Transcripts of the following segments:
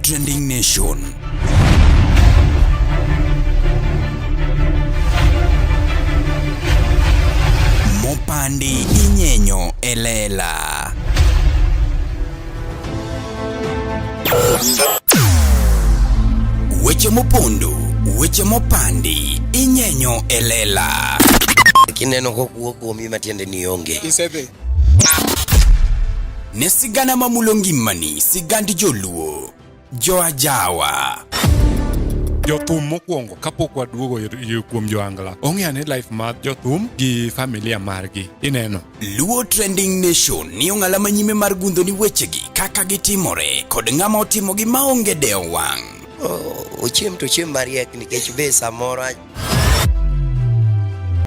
Trending Nation. Mopandi inyenyo e lela. Weche mopondo, weche mopandi inyenyo e lela. Kineno kokuo kuomi matiende ni onge. Isedhi. Ne sigana mamulo ngimani, sigand joluo, joajawa. Jothum mokwongo kapok waduogo kuom joangla ong'e ane life mar jothum gi familia margi ineno. Luo Trending Nation ni ong'ala manyime mar gundho ni wechegi kaka gitimore kod ng'ama otimogi maonge dewo wang'. Ochiem to ochiem mariek nikech be samoro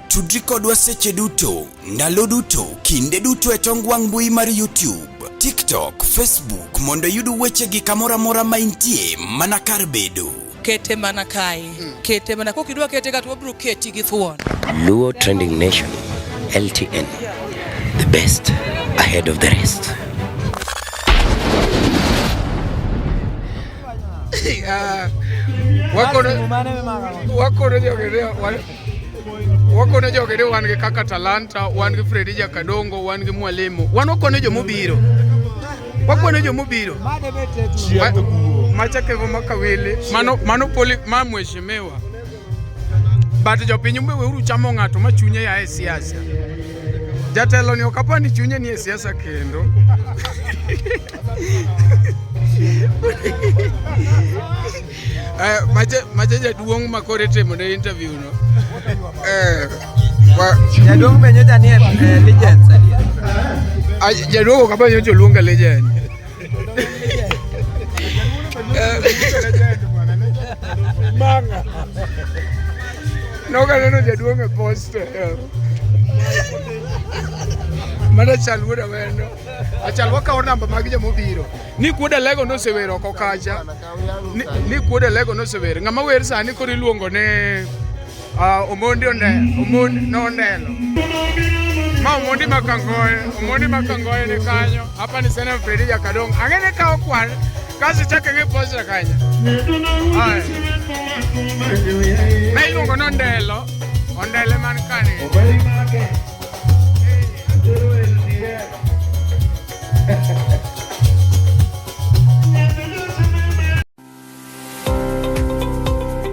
Tudri kodwa seche duto, ndalo duto, kinde duto e tong wang' mbui mar YouTube, TikTok, Facebook mondo iyud wechegi kamoro amora ma intie mana kar bedo. Kete mana kae. Kete mana kokidwa kete ka to wabiro keti gi thuon. Luo Trending Nation, LTN, the best ahead of the rest. Wakono jogi ni wan gi kaka Talanta, wan gi Fredi Jakadongo, wan gi Mwalimu. Wan wakono jomobiro. Wakono jomobiro. Macha Kevo Makawili, mano poli ma mheshimiwa. But jopiny umbe weuru chamo ng'ato ma chunye ya e siasa. Jatelo ni ok apar ni chunye ni e siasa kendo. Eh, mache jaduong' ma koro itimo ne interview no. Eh, Jaduong' be nyocha nie Legends adier. Jaduong' ok apar ni nyocha oluonga legend. Manga. Nokaneno jaduong' e poster. Mana chal wuod awendo. Achal wakawo namba mag jomobiro. Ni kuoda lego nosewero oko kacha. Ni kuoda lego nosewero. Ng'ama wer sani koro iluongo ni Omondi Omondi nondelo. Ma Omondi Makangoye, Omondi Makangoye ni kanyo. Hapa ni Sena Fredi Jakadong. Ang'e ni kawo kwan kasto ichako ing'i posta kanyo. Aya. Ma iluongo ni Ondelo. Ondele man kani.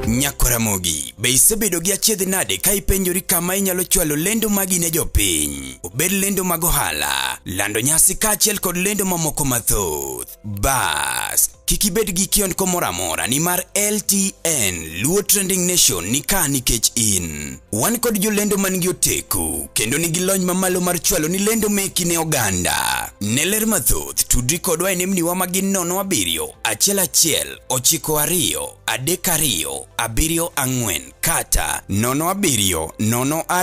Nyakoramogi, be isebedo gi achiedh nade ka ipenjori kama inyalo chwalo lendo magi ne jopiny? Obed lendo mag ohala, lando nyasi kaachiel kod lendo mamoko mathoth. Bas, kik ibed gi kiondko moro amora nimar LTN Luo Trending Nation ni ka nikech in. Wan kod jolendo man gi oteku kendo nigi lony mamalo mar chwalo ni lendo meki ne oganda. Ne ler mathoth, tudri kodwa e nembniwa ma gin 07 11 92 32 74 kata 07 02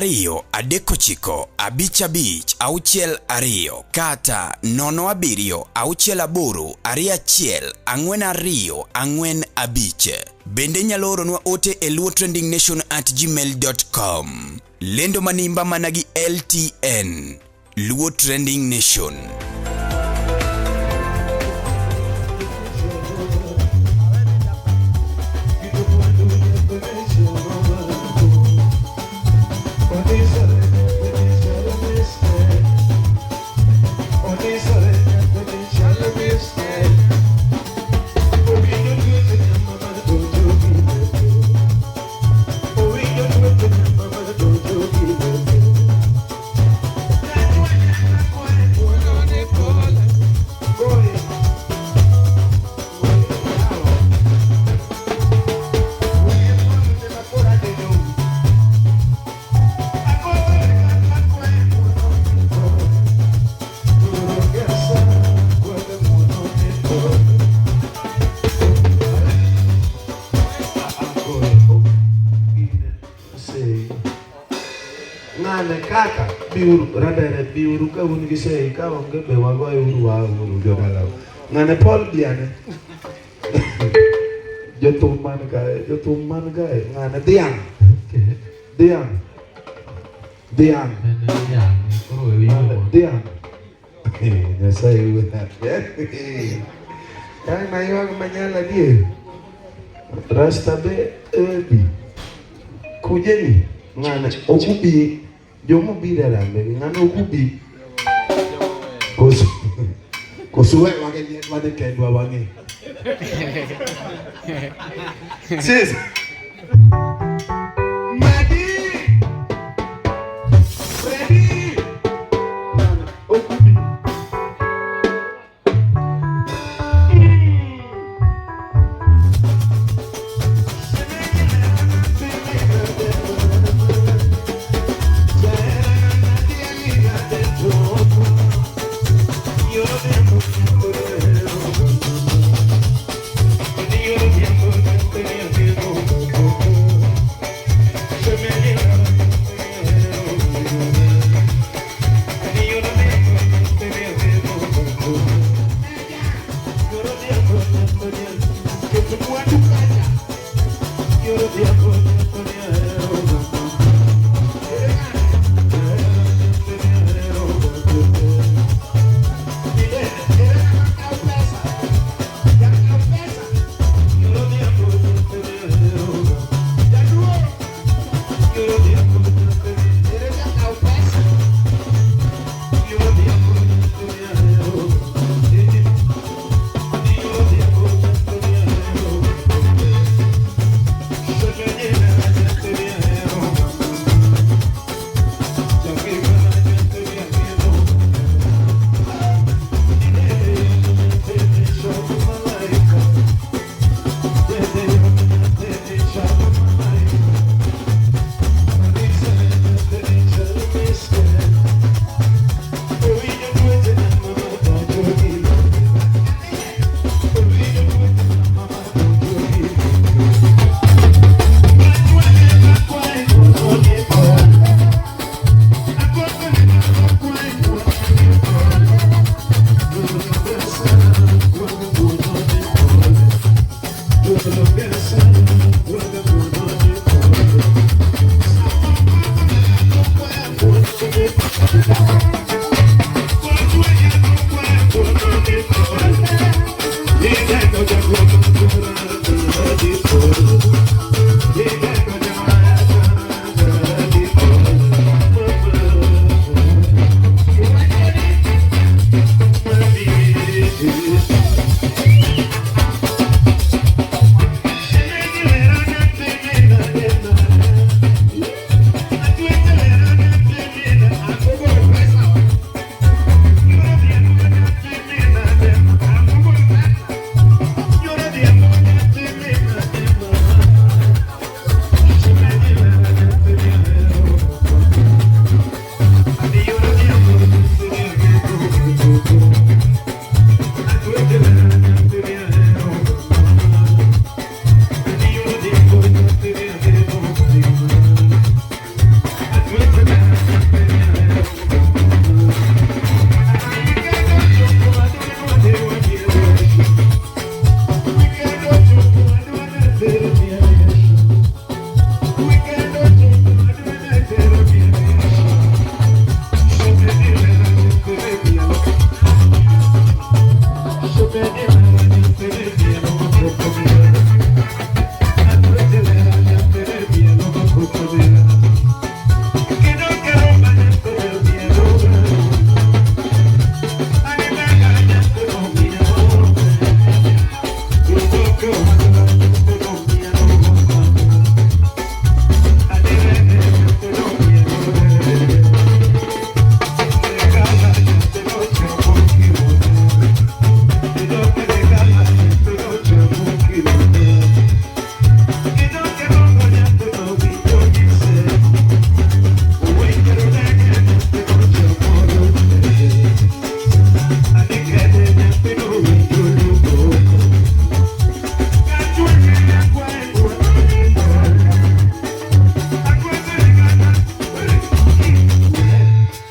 39 55 62 kata 07 68 21 42 45. Bende inyalo oronwa ote e luotrendingnation@gmail.com. Lendo manimba mana gi LTN. Luo Trending Nation. Ng'ane kaka biuru radere biuru ka un gi sei ka onge be wagoye uru wauru jodalawa. Ng'ane Paul biane. Jothum man kae, jothum man kae, ng'ane dhiang'. Dhiang'. Dhiang'. Dhiang'. Nyasaye wuon. Dang' naywag manyal adier. Rasta be ebi. Kujeni ng'ane ok ubi joma obiro e rambe gi ng'ane ok ubi. Koso koso we wage wadhi kendwa wang'e. Sis. Madi. Ready. Ng'ane ok ubi.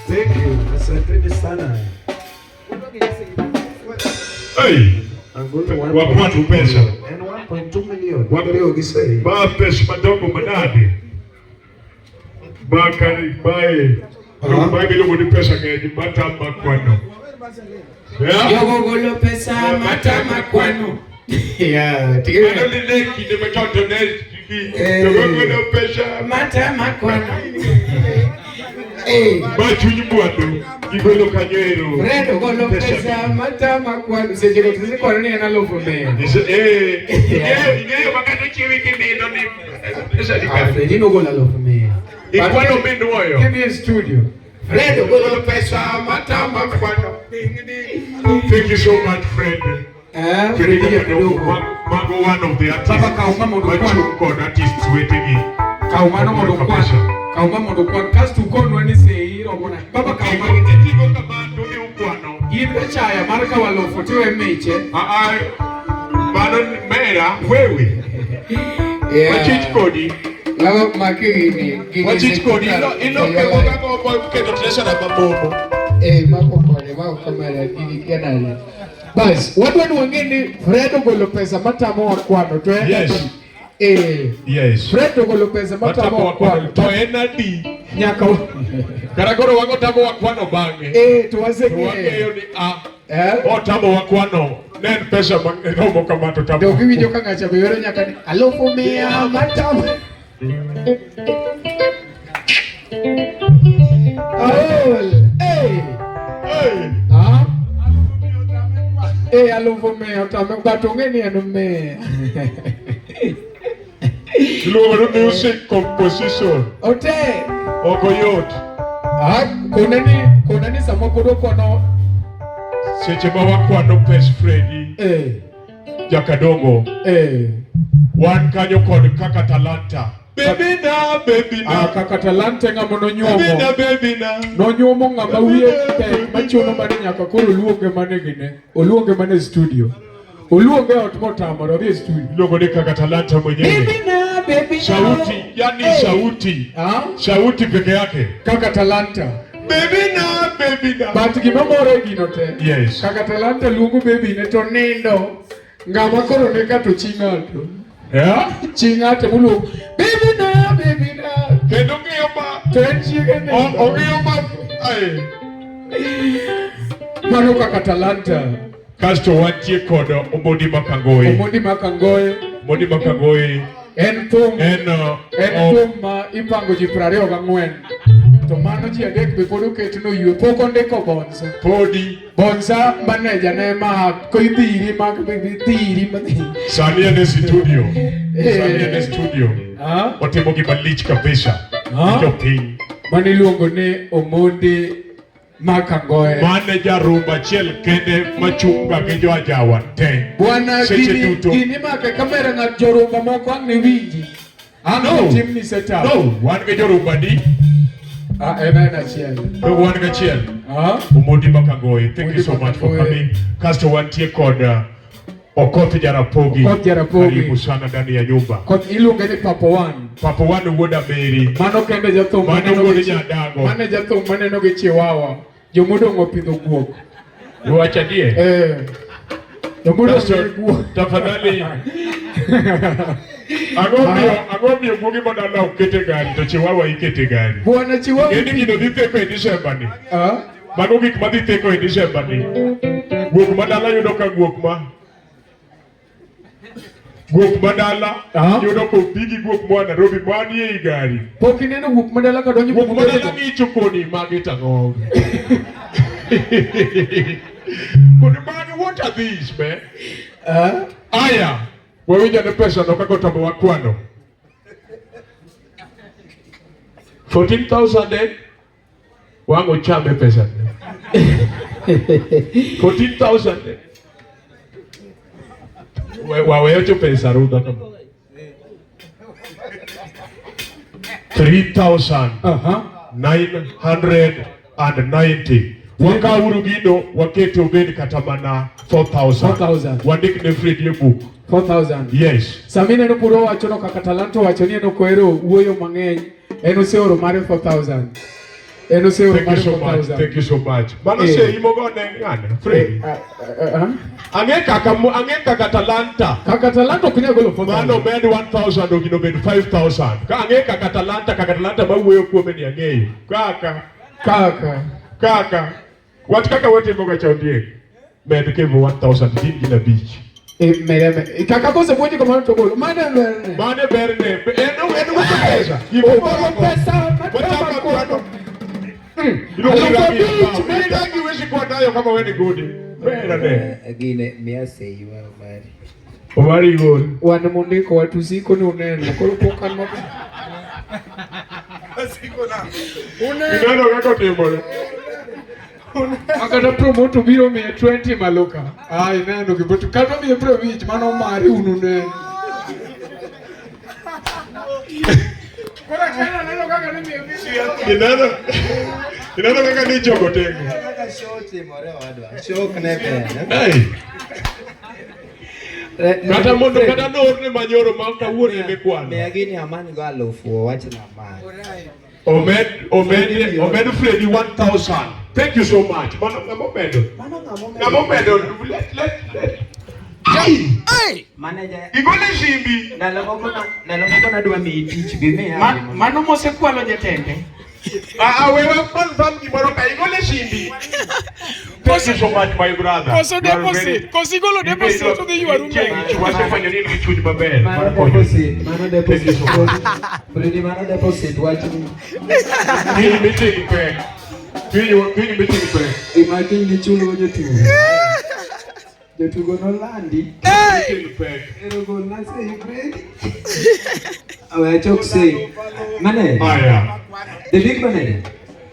Thank you. Asanteni sana. Hey, Angulo Watu pesa. And 1.2 million. Leo gisei. Ba pesa madogo manade. Ba kari bae. Ba miluongo ni pesa ng'eny matama kwano. Yeah. Jogo golo pesa matama kwano. Yeah, tigere. Mano ni ne kinde machon to ne Eh. jogo golo pesa Matama kwano. Eh. ma chuny mwandu gigolo kanyo ero. Fred ogolo pesa matama kwano. Seche go to kwano ni en alufu mia. Eh, ing'eyo ing'eyo makata chiwi kinindo ni pesa ni Ah, kanye. Fredi nogolo alufu mia. Ikwano minuoyo. Kidhi e studio. Fred ogolo pesa matama kwano. Thank you so much, Fred. Eh, Fred Fredi Jaduong, Jaduong. mago one of the artists Baba, kaw ma mondo kwan. machung' kod artists wetegi. Kaw mano mondo kwan. Kaw ma mondo kwan. Kasto ukonwa ni sei romo na. Baba kaw ma. Itigo kama to dhi ukwano. In achaya mar kawo alufu tiwe miche. Ah, ah, mano mera wewe. Wachich kodi. Lawa maki gini. Gini Wachich kodi. Ilo ilo kemo kaka oketo treasurer mabomo. Eh, mako kode, mako kamera, gini kia nade. Bas, wadwa ni wang'e ni Fred ogolo pesa matamo wa kwano to en Yes. adi? Eh, Yes. Fred ogolo pesa matamo Matamo wa kwano. wakwano. To en adi? Nyaka Kata koro wago tamo wakwano bang'e. eh, to To waseng'eyo. wang'eyo ni a Eh? otamo wakwano ne en pesa ma romo kama to tamo. To giwinjo ka ng'acha be wero nyaka ni alufu mia matamo. Aol. Eh. Hey. Ah? Eh, alufu mia otame, but ong'e ni en mia. Iluongo ni music composition. Ote. Ok oyot. Ah, kone ni sama pod wakwano Seche ma wakwano pes Freddy eh, Jakadongo, eh. wan kanyo kod kaka talanta. Baby na, baby Ah, na. kaka talante ng'ama Baby na, nonyuomo baby na. nonyuomo ng'ama wiye tek machuno mane nyaka koro oluonge mane gine oluonge mane studio oluonge ot motamore odhi e studio Iluongo ni kaka talanta mwenyewe. Baby na, baby na. Sauti, yani Eh. sauti. Ah? Sauti peke yake. Kaka talanta Baby na, baby na. but gima more e gino te Yes. kaka talanta luongo baby ne to nindo ng'ama koro ne ka to chi ng'ato Yeah? chi ng'ato moluongo baby na baby na Kendo ng'iyo ma to en chiege nindo. ong'iyo ma ai. Mano kaka talanta Kasto wantie kod Omondi Makangoe. Omondi Makangoe Omondi Makangoe en thum en en thum ma ipango ji 24 to mano ji adek be pod oket noyue pok ondiko Bonza podi Bonza maneja ne ma koidhiri mag dhiri madhi sani en e studio. Eh. Sani en e studio. Ah? Otimo gima lich kabisa. Ah? Ni jopiny. Mano iluongo ni Omondi Makangoe. Mane jarumba achiel kende machung' ga gi jo ajawa te. Bwana Seche gini duto. gini make kamera ng'at jorumba moko ang' ne winji. Ang' No. ne timni setup. No, wan gi jorumba di. Ah, en en achiel. To wan gi achiel. Ah? Omondi Makangoe, thank you so Omondi much for Makangoe. coming. Kasto wantie kod Okoth Jarapogi. Okoth Jarapogi. Karibu sana ndani ya nyumba. Koth iluonge ni Papa One. Papa One wuod Ameri. Mano kende jathum Mano maneno wuod gi chi- Nyadago. Mano e jathum maneno gi chiwawa. Jomodong' opidho guok. Iwacho adier? Eh. Jomodong' Kasto, nigi guok. tafadhali ang'o miyo guogi madala ok ket e gari to chiwawa ikete e gari? Bwana chiwawa. Ing'e ni gino dhi theko e December ni. Ah? Mago gik madhi theko e December ni. Guok madala yudo ka guok ma guok madala Ah? yudo ka opi gi guok moa Nairobi manie ei gari. Pok ineno guok madala ka donjo Guok kuma madala bedo? ng'icho koni magi tang'o. Koni magi what are these man? Ah? Aya, wawinjo ne pesa no kaka otamo wakwano. 14,000 eh? Wang' ochame pesa ne. 14,000 eh? Wawecho pesa rudha kama. 3,990. Wakawuru gino wakete obed kata mana 4,000. 4,000. Wandik ne Fred e buk. 4,000. Yes. Sami neno puro wacho no kaka talanta wacho ni en ok ohero wuoyo mang'eny. En oseoro mare 4,000. En oseoro Thank you mare so much. 4,000. Thank you so much. Mano Eh. sei mogone ng'ane, Fred. Eh, ah, ah, ah. Ang'e kaka ang'e kaka talanta. Kaka talanta ok nyal golo 4,000. Mano med 1,000 ogino bed 5,000. Ka ang'e kaka talanta, kaka talanta mawuoyo kuome ni ang'eyo. Kaka, Kaka. kaka. Wach kaka watimo ga cha Ondiek. Med Kevo 1000 din gin abich. Mere kaka kosepuonji kamano to golo. Mano e berne. Mano e berne. En wuotho pesa. Ogolo pesa Wachako kwano. Alufu abich, Midagi wesi kwanayo kama wewe ni gudi. Bera ne. Gine miya sei wa Omari. Omari gol. Wan mondiko watusiko ni uneno. Koro pok an maber. Uneno. Ineno kaka otimore. Makata promote biro miye 20 malo ka. Ah, ineno gibotu. Kata miye 50 mano mari un uneno. Koro achiel aneno kaka ni miye bich. Ineno? Ineno kaka ni chogo tengo. Kaka show otimore owadwa. Show ok ne ber. Hey. Kata mondo kata noorne manyoro ma kawuono ema ikwano. Miya gini amany go alufu owach na amany. Omed Freddy 1000. Thank you so much. Mano ng'ama omedo. Mano ng'ama omedo. Ng'ama omedo. Let. Ai! Manager. Igole simbi. Ndalo moko nadwa miyi tich bi miya. Mano mosekwalo jatende. Ah, we wa confirm gimoro ka igole simbi. Thank you so much my brother. Koso You are deposit. very- Koso igolo deposit to dhi ywaru Nitie- Wasefwenyo ni in gi chuny maber. Mano mar konyo. deposit, mano Thank you deposit. so much. Freddy mano deposit wach ni Kiny meeting pek. Kiny meeting pek. gima kiny gichulgo jotugo. Jotugo nolandi. Meeting pek. Ero gol na sei Freddy. Awe achok sei. Manager. Haya. The big manager.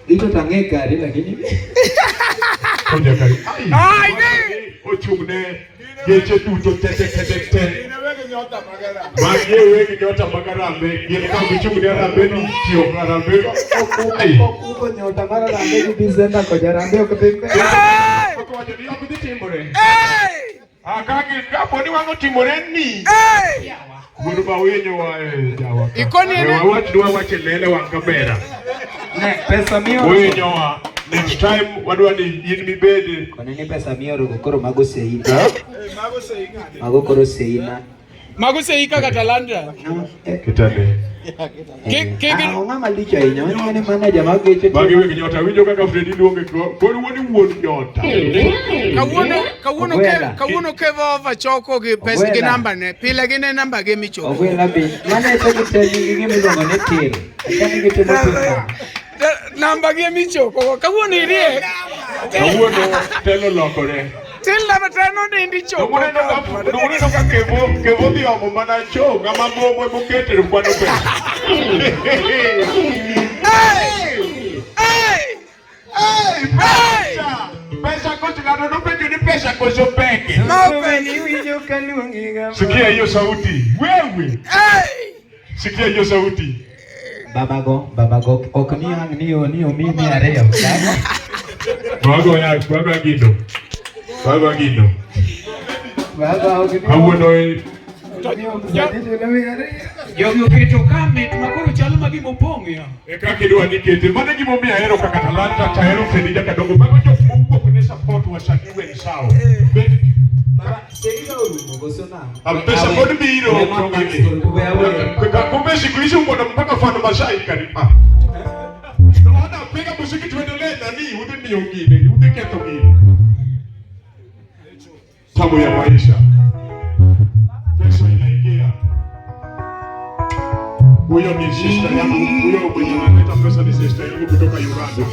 Ito tang'e kari lakini. Kuja karibu. Ai, ne! Ochung' ne geche duto te te te te te. Magi e weg nyota mag Harambee. Gin ka gichung' ne Harambee ni tiyo Harambee. Ai. Okudho nyota mar Harambee gi December kocha Harambee ok dhi mbele. Ok owacho ni ok dhi timore. Ah, ka kapo ni wang'o timore ni. Wuod ba winyowa e jawa. ka. Ikoni We ne- wawach dwa wache lele wang' kamera. Ne, pesa mioro. Winyowa. Next time wadwa ni in mibed Kone ni pesa mioro go koro mago sei. Mago koro sei na. Mago sei kaka Talanta. Kitande. Ah, ong'ama lich ahinya. Wan ni manager mag geche. Magi weg nyota. Winjo kaka Fredi luonge koro wuoni wuon nyota. Kawuono Ogwela. kawuono Kevo over choko gi pes gi Ogwela. namba ne. Pile gi ne namba gi michoko. Ogwela be. Manager gi te nigi gima iluongo ni til. Akia ni gitimo til nang'o. Namba gi michoko. Kawuono iriek. Kawuono telo lokore. Til namba teno nindi choko. Uneno ka Kevo dhi omo mana cho ng'ama momo emokete to kwano pesa. Hey! Hey, pesa! Pesa kocho ng'ato nopenjo ni pesa koso peke. Iwinjo ka luongi ga. Sikia hiyo sauti. Wewe. Hey! Sikia hiyo sauti. Babago, ok ni ang' ni ni omi mia ariyo. Bago ya bago gino. Bago gino. Baba ok ni Kawuono e Jogi oketo ka mit makoro chalo ma gima opong' ya. e kaka idwa ni kete. Mano e gimomiyo ahero kaka Talanta to ahero Fredi Jakadongo. Mago jok mowuok ne support wasanii wenzao. Bed Baba, sei ga orumo koso nang'o? Ah, pesa pod biro. We ma we awe. Kumbe siku hizi uko na mpaka fan Masai karibu. Ah. Naona piga muziki tuendelee nani udhi miyo gini, udhi ketho gini. Tamu ya maisha. Pesa inaingia. Huyo ni sister yangu, huyo mwenye analeta pesa ni sister yangu kutoka Uganda.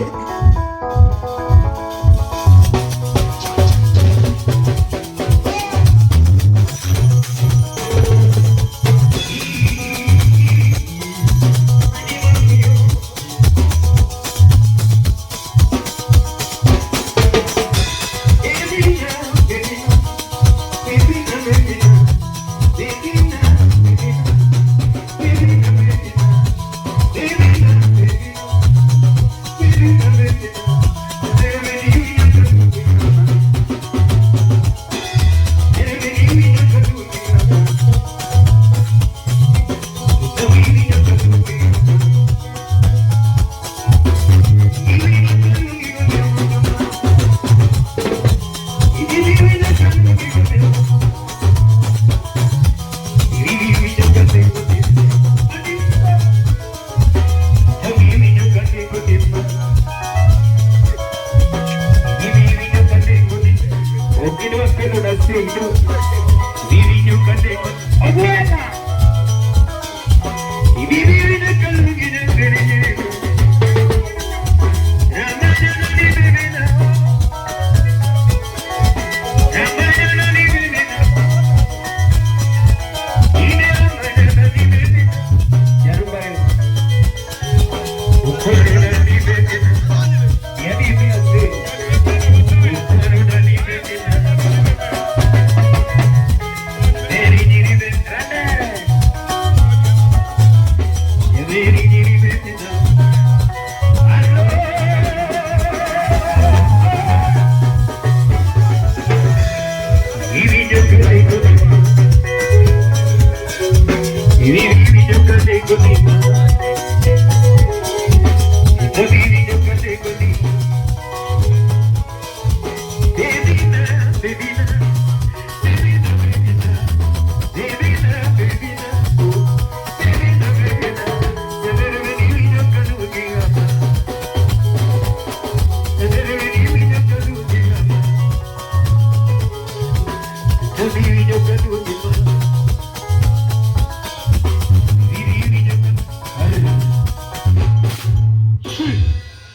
Ok idwa kelo na sendo. Iwinjo ka neko. Ogwela. Ibibi kalugi na bere.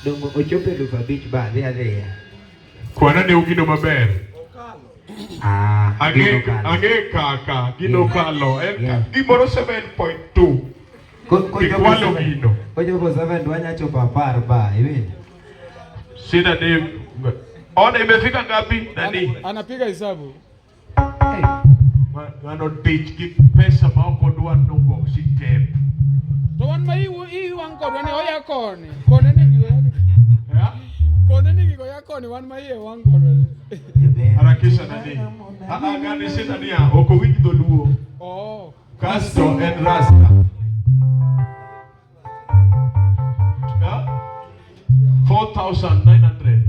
Dongo ochopo 5,000 ba adhi adhiya. Kwana ne ugino maber. Ah, Ang'e gino kalo. ang'e kaka gino kalo. En Yeah. gimoro 7.2. Kochopo Ikwalo gino. Kochopo 7 wanya chopo 10 ba, iwinjo? Sina ni ona imefika ngapi nani? Anapiga hesabu. Ng'ano dich gi pesa ma ok odwa nungo sitep. To wan ma iwang' kodwa ni oya koni. Kone ni gigo ya. Kone ni gigo ya koni wan ma iye wang' kodwa ni. Harakisha nani? Ah ah ng'ani sina niya ok owinj dholuo. Oh. Kasto en rasta. Yeah? 4,900.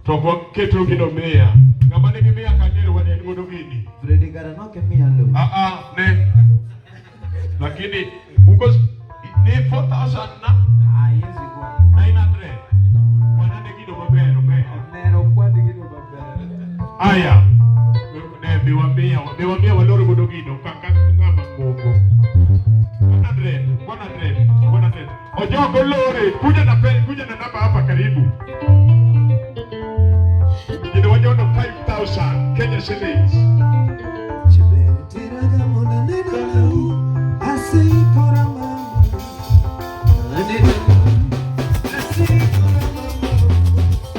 To ok waketo gino mia. Ng'ama nigi mia kanyo wan en godo gini. Freddy kara noke miya lo. Ah ah ne. Lakini uko ni 4,000 na Ah, yes kwa. 900. Wanane gino maber maber. Omero kwadi gino maber. Aya. Ne miwa mia, miwa mia waloro godo gino kaka ng'ama ngongo. 100, 100, 100. Ojogo lore, kuja na pe, kuja na namba hapa karibu. Gino wajono 5000 Kenya shillings. Teraga mondo aneno lau, aseikora mama. Aneno aseikora mama.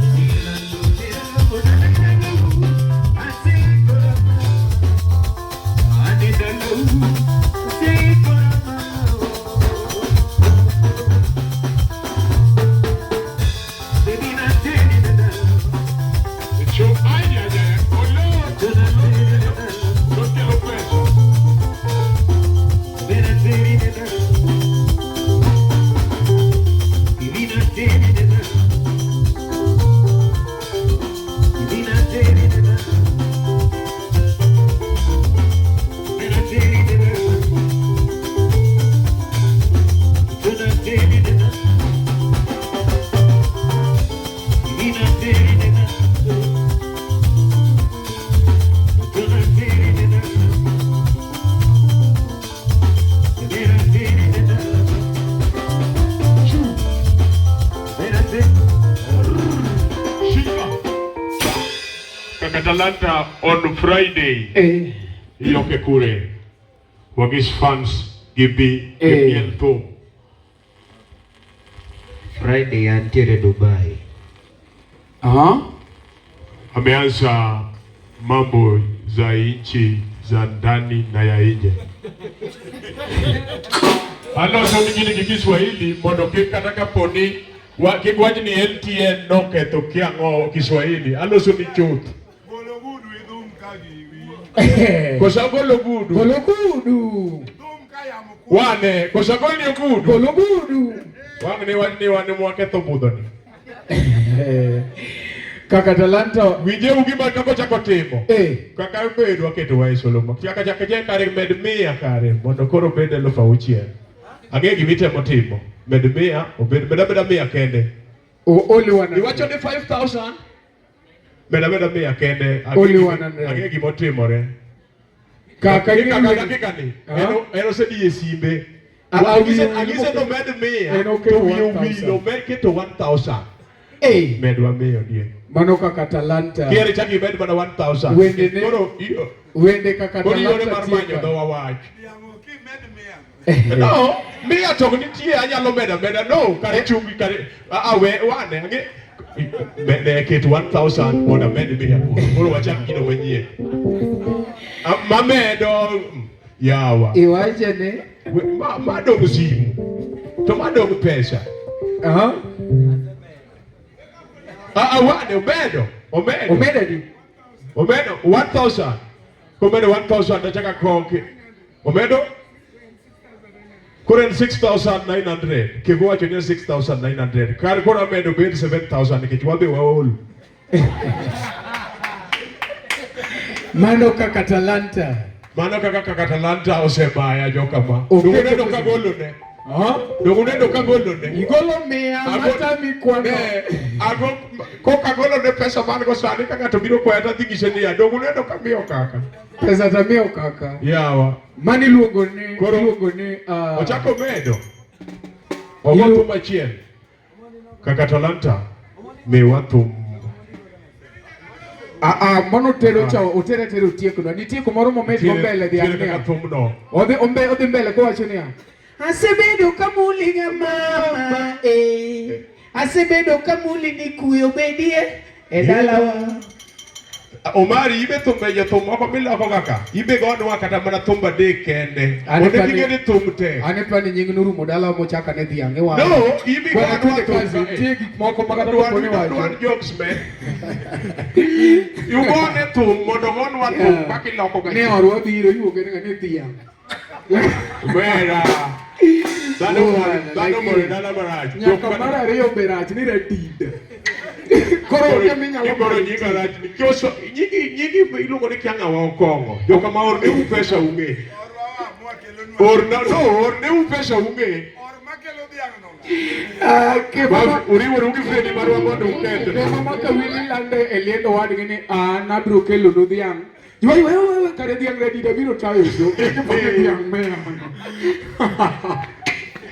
Teraga mondo aneno lau, aseikora mama. Aneno lau, aseikora mama. Baby, na teni na Cho ay ay ay, olor. Non te lo peso. Shika. Kaka Talanta on Friday. Eh. Iyoke kure. Wagis fans gibi Eh. gimiel thum. Friday antiere Dubai. Aha. Ameanza mambo za nchi za ndani na ya nje. Aloso ni gini gi Kiswahili mondo kik kata kaponi wa, kik wach ni LTN noketho kiang'o Kiswahili. Aloso ni chuth. Koso agolo gudu. Golo gudu. Wane, koso agolni ogudu. Golo gudu. Wang' ni wach ni wan mwaketho budhoni. Kaka Talanta Winje gima kaka ochako timo. Eh. Kaka bedo waketo wa e Solomon. Chaka chaka je kare med 100 kare mondo koro obed 6,000. Ang'e gima itemo timo. Med 100 obed med ameda 100 kende. Only 100. Iwacho ni 5000. Meda meda mia kende. Only 100. Ang'e gima otimore. Kaka Dakika ing'eyo- dakika ni. Ah. En osedhi e simbe. Ah, ah, Ang'ise wiye ang'ise wil- no med mia. En oketo To wiye 1000. owil omed keto 1000. Eh, Medwa mia odie. mano kaka talanta. Kier ichak imed mana 1000. Wende ne- Koro iyo. Wende kaka Koro yore talanta mar manyo tieka. dhowa wach. No, mia to ok nitie anyalo medo ameda. No, kare chungi kare ah we wane ang'e ne ket 1000 mondo amed mia koro. Koro wachak gino manyien. Ah, Mamedo yawa. Iwache ni Ma madong simu. To madong pesa. aha, Ah ah wane omedo. Omedo. omedo di. Omedo 1000. Komedo 1000 tachaka koke. Omedo Koro en 6900. Kevo wacho ni en 6900. Kar koro amedo bed 7000 nikech wabe waol. Mano kaka talanta. Mano kaka kaka talanta osebaya jokama. Oketo Donge uneno pesa. ka golo ne. Aha. Donge uneno ka golo ne. Igolo mia matami kwano. Ne, ago koka golo ne pesa man go sani ka ng'ato biro kwaya to adhi nyise niya donge uneno ka miyo kaka. Pesa tamiyo kaka. Yawa. Mano iluongo ni Koro- iluongo ni ah, Ochako medo. Ogo thum achiel. Kaka talanta miwa thum. Ah, ah, mano tero cha otere tero otieko nitie kumoro momed go mbele Nitiere dhiang' kaka niya. thumno. Odhi ombe odhi mbele kowacho niya. Asebedo kamuli ga mama eh. Asebedo kamuli ni kuyo bedie e dalawa. Omari ibe thumbe jothum moko miloko kaka ibe gonwa kata mana thum adek kende. An Mondo pani- kik ing'e ni thum tek. An pani nying norumo dalawa mochaka ne dhiang' iwacho. No, ibi Bwana gonwa twende thum kazi, ka- nitie gik moko ma kata Dwan kapo ni dwan wacho. jokes man. Ugone thum mondo gonwa thum Yeah. kaka iloko ga. Ne orwa biro iwuok ni ni dhiang'. Omera. Dhano mor Bwana, dhano mor e lakini- dala marach. Nyaka mar ariyo be rach ni ratida. Koro onge minyalo Koro nyinga rach ni kioso nyingi nyingi iluongo ni kia ng'awa okong'o. Joka ma orne u pesa ung'e. Orna no orne u pesa ung'e. Ah, Bas kema uriworu gi Fredi marwa mondo ukethre. kema ma kawili lande e liend owadgi ni an abiro kelonu dhiang'. Ywa ywa ywa ywa kare dhiang' radida biro tayo yo. Kepone dhiang' meya.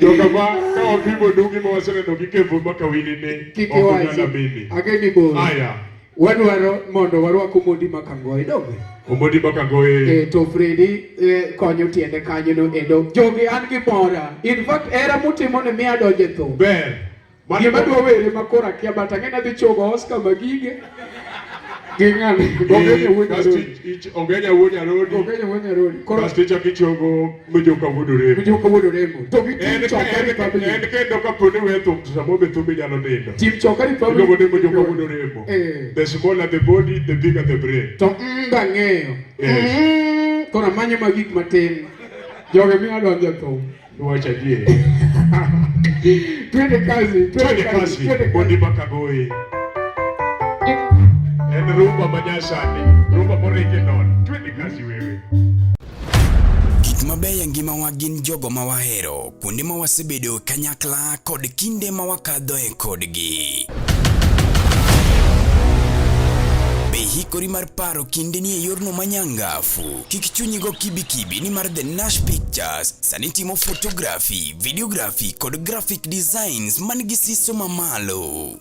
Joka ma ka wapimo dungi ma waseneno gi Kevo ma kawili ni Kik ok iwachi. unyal amini. Ageni bor. Aya. Wadwaro mondo warwak Omondi Makangoe donge? Omondi Makangoe. Eh, to Fredi konyo tiende kanyo no endo. Jogi an gi mora. In fact, era mutimo ni miya donjo e thum. Ber. Mano- Gima dwa were ma koro akia but ang'e ni adhi chogo Oscar Magige. Gi ng'ane. Ogenya wuod Kasto Nyarodi. Ogenya wuod Nyarodi. Ogenya wuod Nyarodi. Koro Kasto ichako ichogo Mijuka wuod Oremo. Mijuka wuod Oremo. To gi En Team Choka Republic. en kendo kapo ni we thum to samoro be thum inyalo nindo. Team Choka Republic. Iluongo ni Mijuka wuod Oremo. Eh. The smaller the body, the bigger the brain. To bang'eyo. Yes. Koro amanyo ma gik matin. Joge miyo adonjo e thum. Iwacho adier. Twende kazi, Twende kazi. twende kazi. Mondi Makagoe. En rumba manyasani, rumba moriginal. Twende kazi wewe. Gik mabeyo e ngimawa gin jogo ma wahero, kuonde ma wasebedo kanyakla kod kinde ma wakadhoe kodgi. Be ihikori mar paro kindeni e yorno manyangafu? Kik chunyi go kibikibi nimar The Nash Pictures sani timo photography, videography kod graphic designs man gi siso mamalo.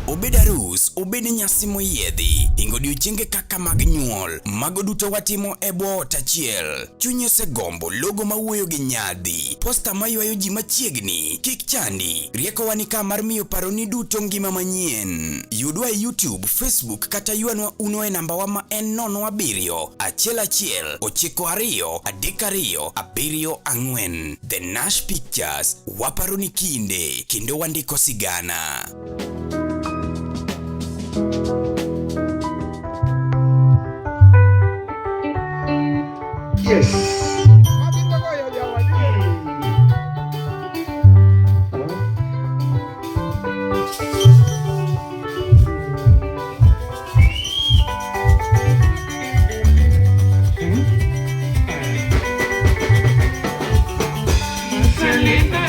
Obed arus, obed nyasi moyiedhi, hingo odiochienge kaka mag nyuol, mago duto watimo e bwo ot achiel. Chunyi osegombo logo mawuoyo gi nyadhi, posta maywayo ji machiegni, kik chandi. Riekowa ni ka mar miyo paroni duto ngima manyien. Yudwa e YouTube, Facebook kata ywanwa uno e nambawa ma en 07 11 92 32 74. The Nash Pictures, waparo ni kinde kendo wandiko sigana. Yes. Selina,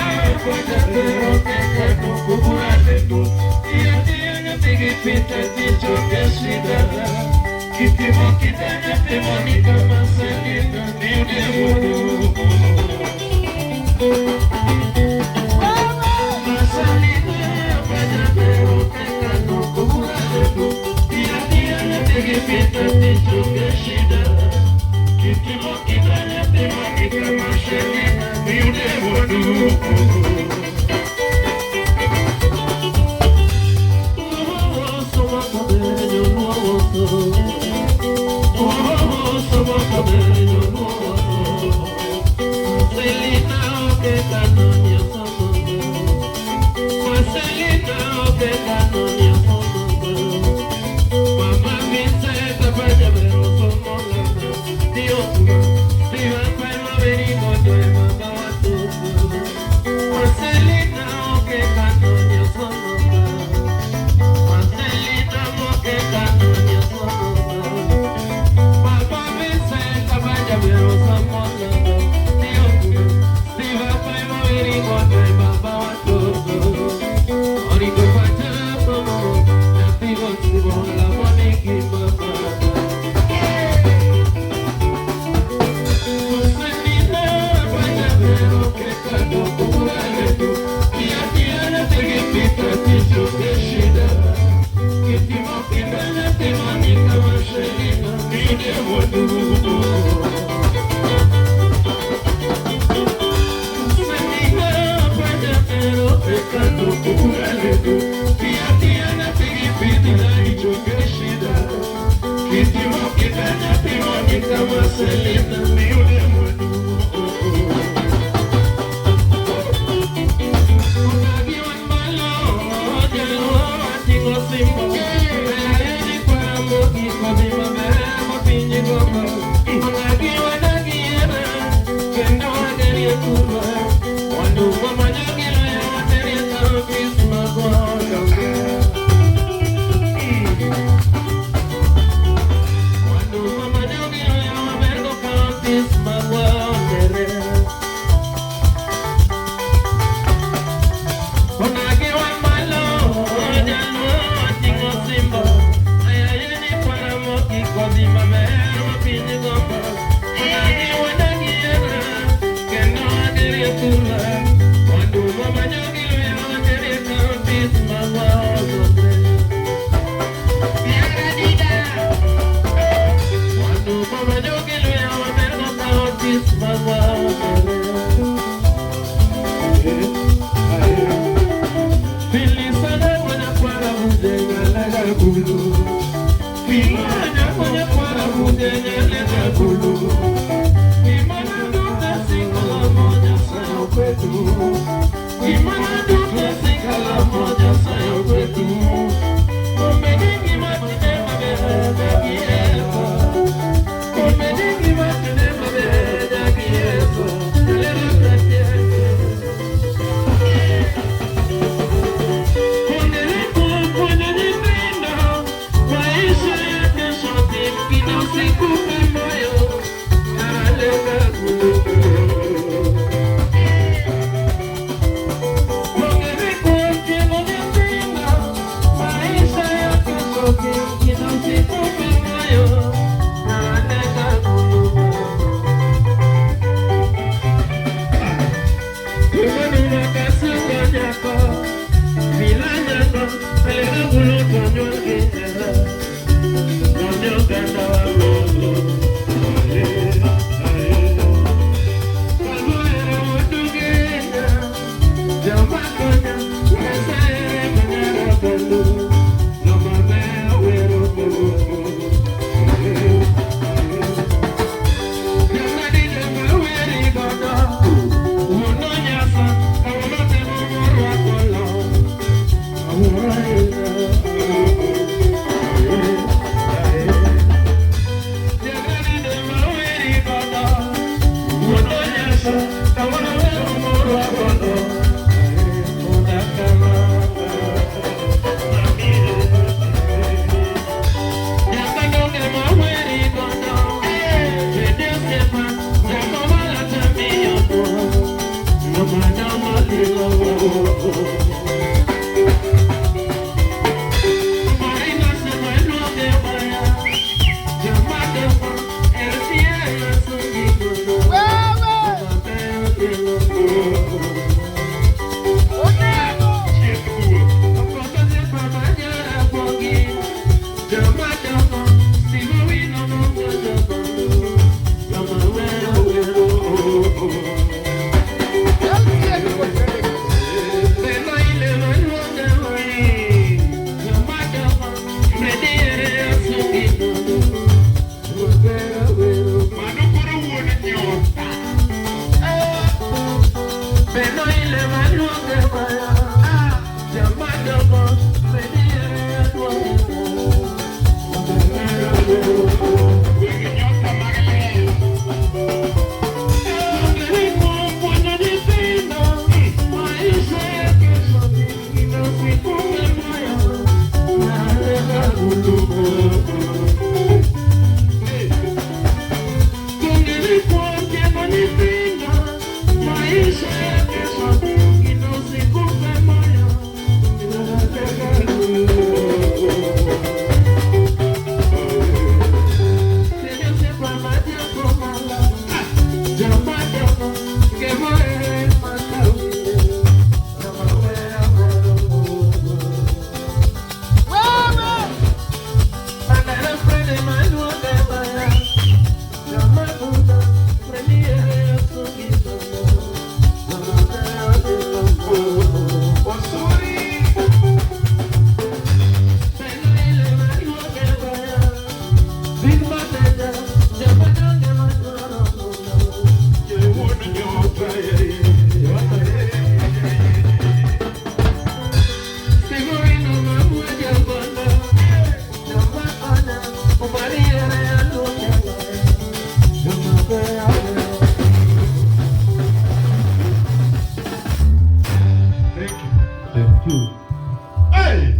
Hey!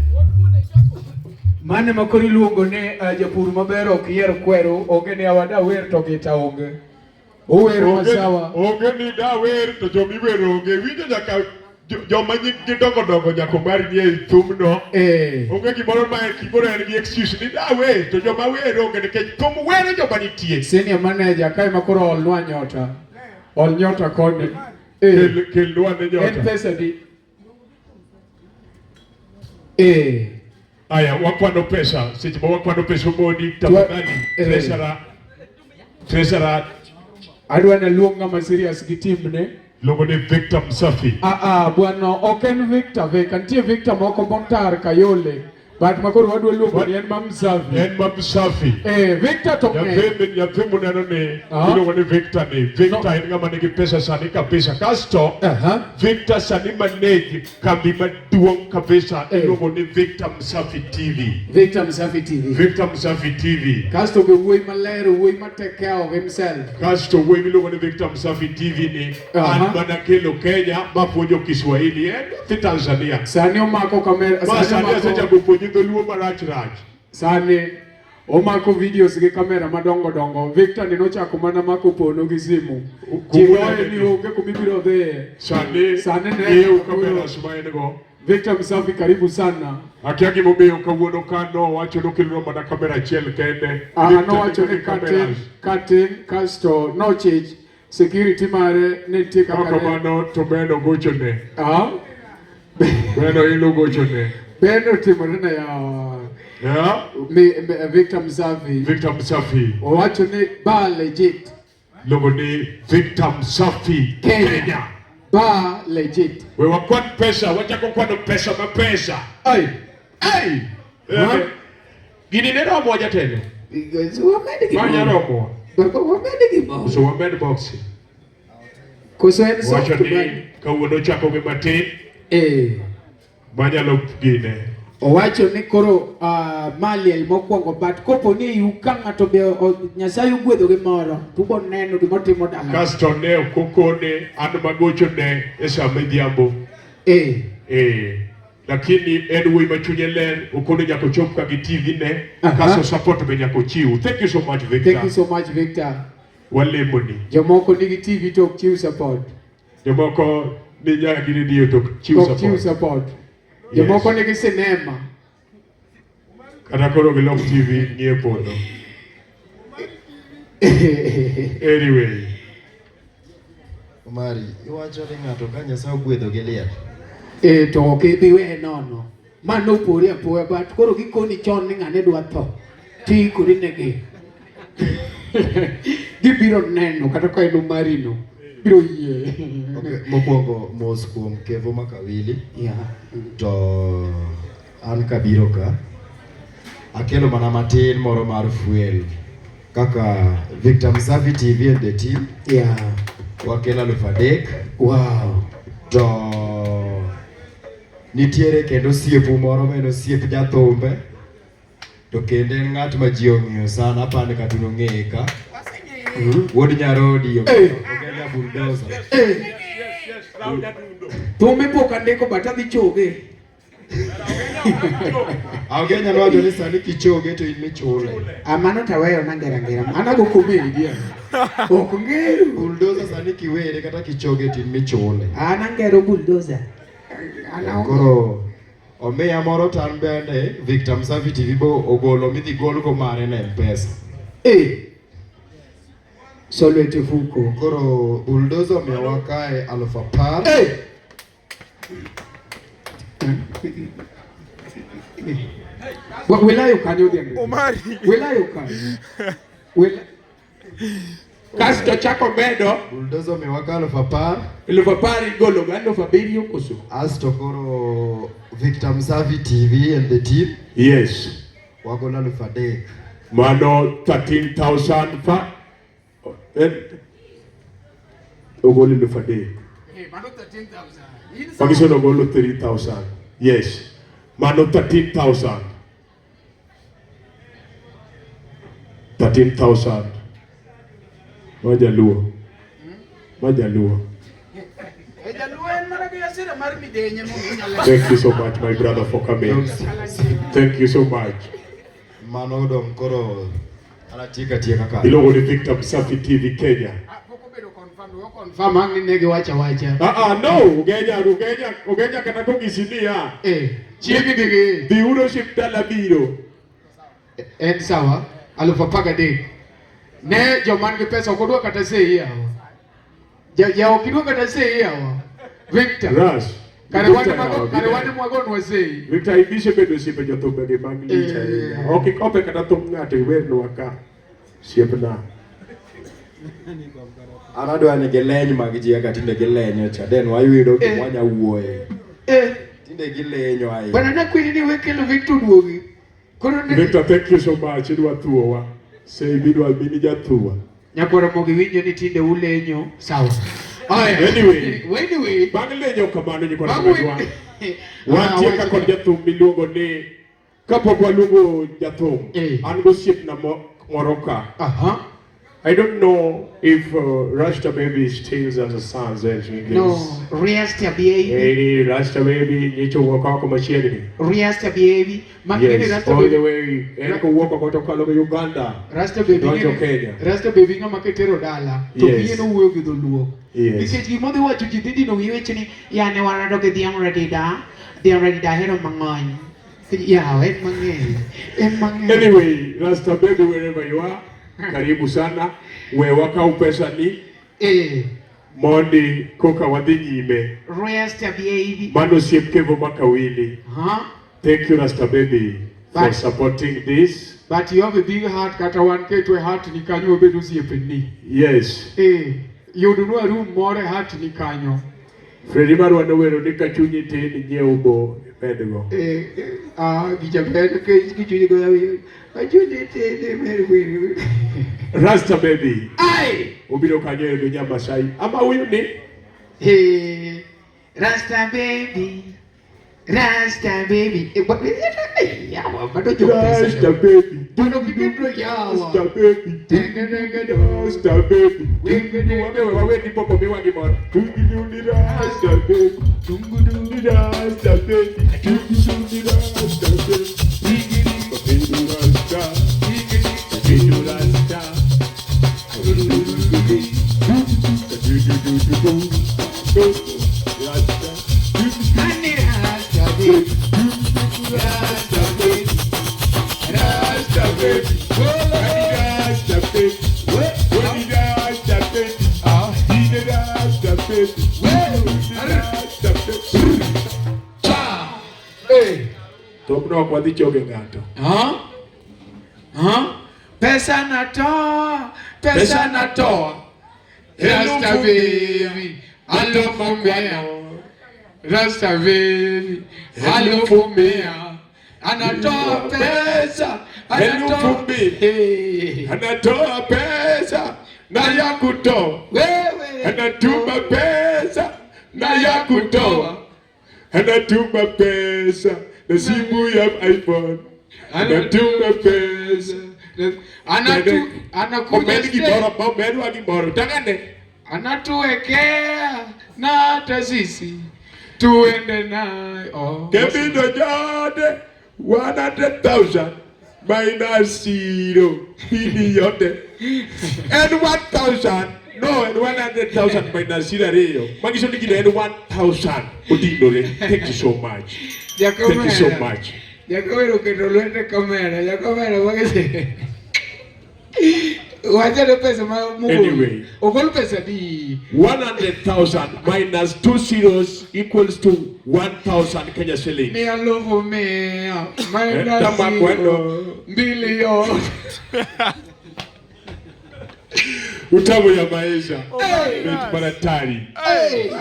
Mane ma koro iluongo ni japur maber ok yier kweru, onge ni awada wer to gita onge. Ower masawa. Onge ni da wer to jomiwer onge. Winjo nyaka joma nyinggi dongo dongo nyaka omar ni ei thumno. Eh. Onge gimoro ma gimoro en gi excuse ni da wer to joma wer onge nikech thum wero joma nitie. Senior manager kae ma koro olnwa nyota. Ol nyota koni. Eh. Kel kelnwa ne nyota. En pesa di. Eh. Aya, wakwano pesa. Seche ma wakwano pesa Omoni, tafadhali Eh. treasurer treasurer Adwa naluong ng'ama serious gi timne. luongo ni Victor Msafi. Ah ah, bwana ok en Victor Veka, nitie Victor moko motar Kayole. But makoro wadwa luongo ni en ma Msafi. En ma Msafi. Eh, Victor to ng'eny. Nyathi nyathi muneno ni Ah. iluongo ni Victor ni. Victor en ng'ama nigi pesa sani kabisa. Kasto Victor sani manage kambi maduong' kabisa Eh. iluongo ni Victor Msafi TV. Victor Msafi TV. Victor Msafi TV. Kasto be wuoyi maler, wuoyi ma take care of himself. Kasto wuoyi miluongo ni Victor Msafi TV ni Aha. an mana kelo Kenya mapuonjo Kiswahili en nyathi Tanzania. Sani omako kamera, Ma sani asechako puonje dholuo marach rach. Sani omako videos gi kamera madongo dongo. Victor ni nochako mana mako pono gi simu. Ji goye ni onge kuma ibiro dhiye. Sani Sani ne ng'iew kameras ma en go. Victor Msafi karibu sana. Akia gimomiyo kawuono ka nowacho nokelonwa mana kamera achiel kende. Ah, Victor nowacho nigi ni katin cameras. katin kasto nochich security mare ne nitie kaka Kaka ne mano to Beno gochone. Ah? Beno ilo gochone. Beno timore ne yawa. Yeah? Victor Msafi. Victor Msafi. Owacho ni ba legit. Luongo ni Victor Msafi Kenya. Kenya. Ba legit. We wakwan pesa, wachako kwano pesa ma pesa. Ai. Ai. Eh, Gini ne romo jatelo. Wamed Manya gimoro. romo. Wamed gimoro. So wamed boxi. Koso en Wacho soft ni band. kawuono chako gi matin Eh. manyalo gine. Owacho ni koro ma liel mokwongo but kopo ni iu ka ng'ato be Nyasaye ogwedho gi moro to ubo neno gimotimo dala. Kasto ne ok okone an magochone e sa midhiambo. Eh. Eh. Lakini en wuoyi ma chunye ler, okone nyaka ochop ka gi TV ne, kasto support be nyaka ochiw. Thank you so much Victor. Thank you so much Victor. Walemoni. Jomoko nigi TV to ok chiw support. Jomoko ni nyaka gi radio to ok chiw Ok chiw support. support. Yes. Jomoko nigi sinema. Kata koro gilok TV ng'ie polo. Anyway. Omari, iwacho ni ng'ato ka Nyasaye ogwedho gi liel. Eh, to ok ibi weye nono. Ma nopori apoya but koro gikoni chon ni ng'ane dwa tho. Tiikori negi. Gibiro neno kata ka en Omari no. Biro yie. Okay, mokwongo mos kuom Kevo Makawili. Yeah. To an kabiro ka akelo mana matin moro mar fuel kaka Victor Msafi TV and the team. Yeah. Wakelo 3000. Wow. To nitiere kendo osiepu moro ma en osiep jathumbe to kendo en ng'at ma ji ong'eyo sana apani kata un ong'eye ka. Wuod Nyarodi Ogenya Bulldozer. Thumbe pok andiko but adhi choge. Augenya nowacho ni sani kichoge to in michule. Ah, mano to aweyo nangera ngera. Mano go komedi. Ok ngero. Bulldozer sani kiwere kata kichoge to in michule. An angero bulldozer. An Koro omiya moro to an bende Victor Msafi TV bo ogolo midhi golgo mare na M-Pesa. Eh. Solwete fuko. Koro bulldozer omiyowa kae 10,000. Eh. Wilayo kanyo odhiambo. Omari. Wilayo kanyo. Wila... Kasto chako medo Bulldozer omiyowa ka 10,000. 10,000 igolo ga 7,000 koso. Asto koro Victor Msafi TV and the team Yes. wagolo 3,000. Mano 13,000 fa ogolo 3,000. Eh, mano 13,000. Manyiso ni ogolo 3,000. Yes. Mano 13,000. 13,000. Majaluo. Majaluo. E jaluo en mana gi hasira mar midenye mondo Thank you so much my brother for coming. Thank you so much. Mano dong koro anatieka tieka ka. Iluongo ni Victor Msafi TV Kenya. Pok obedo confirmed, ok confirm ang' ni ne giwacho awacha. Ah ah no, Ugenya, Ugenya, Ugenya kata kong'isi niya. Eh, chiegni gi Dhi uro ship dala biro. En sawa, 13,000. Ne joma nigi pesa ok odwa kata sei yawa. Ja ja ok idwa kata sei yawa. Victor. Ras. Kare wan mago, kare wan mwagonwa sei. Victor ibishe bedo osiepe jothumbe gi mag lich ahinya. Ok ikope kata thum ng'ato iwernwa ka. Osiepna. An adwa ni gileny mag ji kaka tinde gilenyo cha. Den wayudo gima wanya wuoye. Eh, Tinde gilenyo ahinya. bwana nakwini ni wekelo Victor duogi. Koro ne Victor, thank you so much. Idwa thuowa. Sei bidwa bini jathuwa. Nyakwara mogi winjo ni tinde ulenyo sawa. Aya. Anyway. Anyway. Bang' lenyo kamano nyikwa Bang' Ramogi wantie ka kod jathum miluongo ni kapok waluongo jathum Eh. an gosiepna moro ka. Aha. I don't know if Rasta Baby still has a son No, Rasta baby. Hey, Rasta Baby nyicho wuok oko machiegni. Rasta baby. Ma ng'eni Yes, Rasta all the baby. way. En kowuok oko to okalo gi Uganda. Rasta baby. Donjo ng'eni- Kenya. Rasta baby ng'ama kitero dala. To Yes. wiye nowuoyo gi dholuo. Yes. Nikech gima odhi wacho ji dhi dino wiye weche ni yane warado gi dhiang' radida, dhiang' radida ahero mang'ony. Yawa en mang'eny. En mang'eny. Anyway, Rasta Baby wherever you are, karibu sana. We wakaw pesa ni Eh, mondi koka wadhi nyime. Rasta baby. Mano osiep Kevo Makawili. Huh? Thank you Rasta Baby for But- supporting this. But you have a big heart kata wan keto e heart ni kanyo wabed osiepeni. Yes. Eh, yudnwa room moro e heart ni kanyo. Fredi marwa nowero ni ka chunyi tin inyiew bo ibedgo. Eh, eh, ah, gijaber nikech gichunyi goya wiye. Achunyi tin ber wer. Rasta Baby. Ai! Obiro kanyo ero gi Nyamasai. Ama huyu ni Hey, Rasta baby. Rasta baby. Eh, eh, yawa, bado jopesa. Rasta Baby. Bado kiketro yawa. Rasta Baby. Rasta Baby. Wabe wawe ni poko miwa gimoro. Tungiduni Rasta Baby. Tunguduni Rasta Baby. Tunguduni Rasta Baby. Tunguduni Rasta. Tunguduni Rasta. Rasta. Honey, Rasta baby. Rasta baby. Rasta baby. Rasta baby. Rasta baby. Rasta baby. Rasta baby. Eh. Thumno ok wadhi choge ng'ato. Ha? Ha? Pesa natoa, pesa natoa. Rasta baby, 1,000. Rasta baby, 1,000. Anatoa pesa, anatoa 2,000. Eh. Anatoa pesa na ya kutoa. Wewe Anatuma pesa na ya kutoa. Anatuma pesa na simu ya iPhone. Anatuma pesa. Anatu anakuja Omed gimoro, omedwa gimoro. Tang'ane. anatuwekea na hata sisi. Tuende naye. Oh. Kebindo jode 100,000 minus 0 pili yote. En 1,000 no en 100,000 minus 0 ariyo. Manyiso ni gino en 1,000 odinore. Thank you so much. Thank you so much. Jakomera oketo lwete kamera. Jakomera magese. Wachane pesa ma mogol. Anyway. Ogol pesa di. 100,000 minus 2 zeros equals to 1,000 Kenya shillings. Ni alufu mia minus Tama zero, kwendo. mbili yote. Utamu ya maisha. Hey. Mit maratari.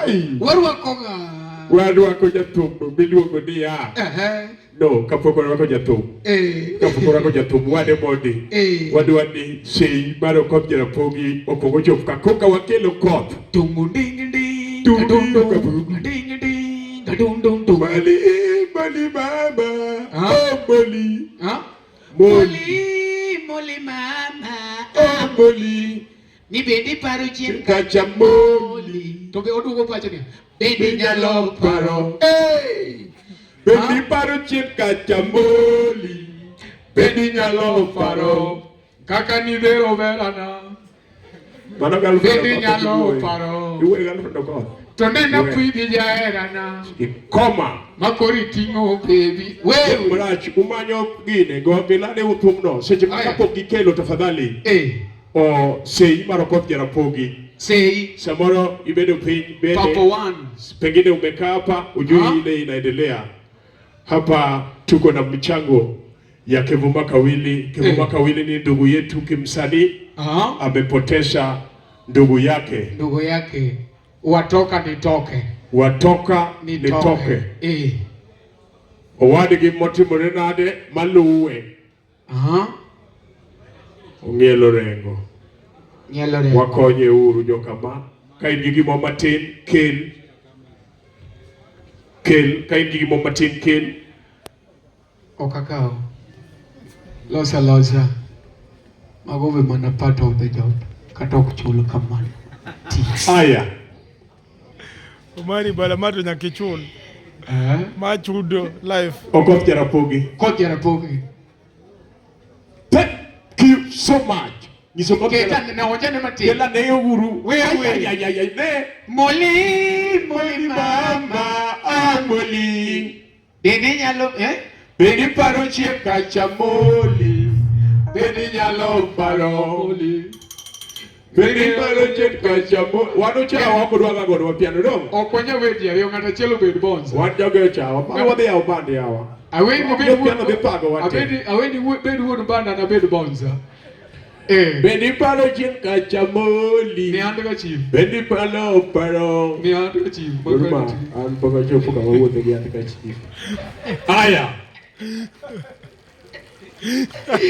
Hey. Warwako ng'a? Warwako jathum miluongo niya. Ehe. No, kapok warwako jathum. Eh. Kapok warwako jathum, wane mondi. Eh. Wadwa ni sei mar Okoth Jarapogi okuong ochop ka koka wakelo koth. Tungu ding ding. Tungu Dum ding. dum. Ding ding. Dum dum dum. Mali, mali mama. Ah. Oh, mali. Ha? Moli. Moli, moli mama. Oh, moli. Ni bende paro chien Kacha moli. To be oduogo pacho ni. Bende nyalo paro. Hey! Bendi paro chien kacha moli. Bendi nyalo paro. Kaka nidhero berana. Mano girlfriend Bendi Okoth nyalo iwuoye. paro. Iwuoye girlfriend Okoth. To ne Iwuoye. napidhi jaherana. Ikoma. Makoro iting'o baby. Wewe. Marach umanyo gine go milane uthumno seche ma Aya. kapok gikelo tafadhali Eh. o sei mar Okoth Jarapogi Sei. samoro ibedo piny bende Papa one. pengine umekaa hapa ujui Ah. ile inaendelea hapa. Tuko na mchango ya Kevuma Kawili. Kevuma Eh. Kawili ni ndugu yetu kimsanii, Ah. amepoteza ndugu yake, Ndugu yake watoka nitoke. watoka nitoke, Eh. owadgi motimore nade maluwe Ah. ong'ielo rengo. Nyalo re. Wakonye uru jokama, ka in gi gimoro matin kel kel, ka in gi gimoro matin kel. Ok akaw. Losa losa. Mago be mana part of the job. Kata ok chul kamano. Aya, Omari bala ma to nyaka ichul. Eh? Ma chudo life. Okoth Jarapogi. Koth Jarapogi. Thank you so much. Nyiso Okoth Keta Jarapogi. ne wachane matin. Kela ne uru. Wewe. Ay, ay, ay, ay, ne. Moli, moli mama. Amoli. Bende nyalo eh? Bende paro chien kacha moli. Bende nyalo paro. Bende paro chien kacha moli. Wan ochawa ok odwa ga godwa piano dong. Ok wanyal wer ji ariyo, ng'ato achiel obed bonza. Wan joge ochawa. Ma wadhi yawo band yawa. Aweni obed Jo piano dhi pago wan te. Aweni bed wuon band an abed bonza. Eh. Bende paro chien kacha moli. Mi and ga chief. Bende paro paro. Mi and ga chief. Oruma, an pok achopo kama wuothe gi an ka chief. Aya.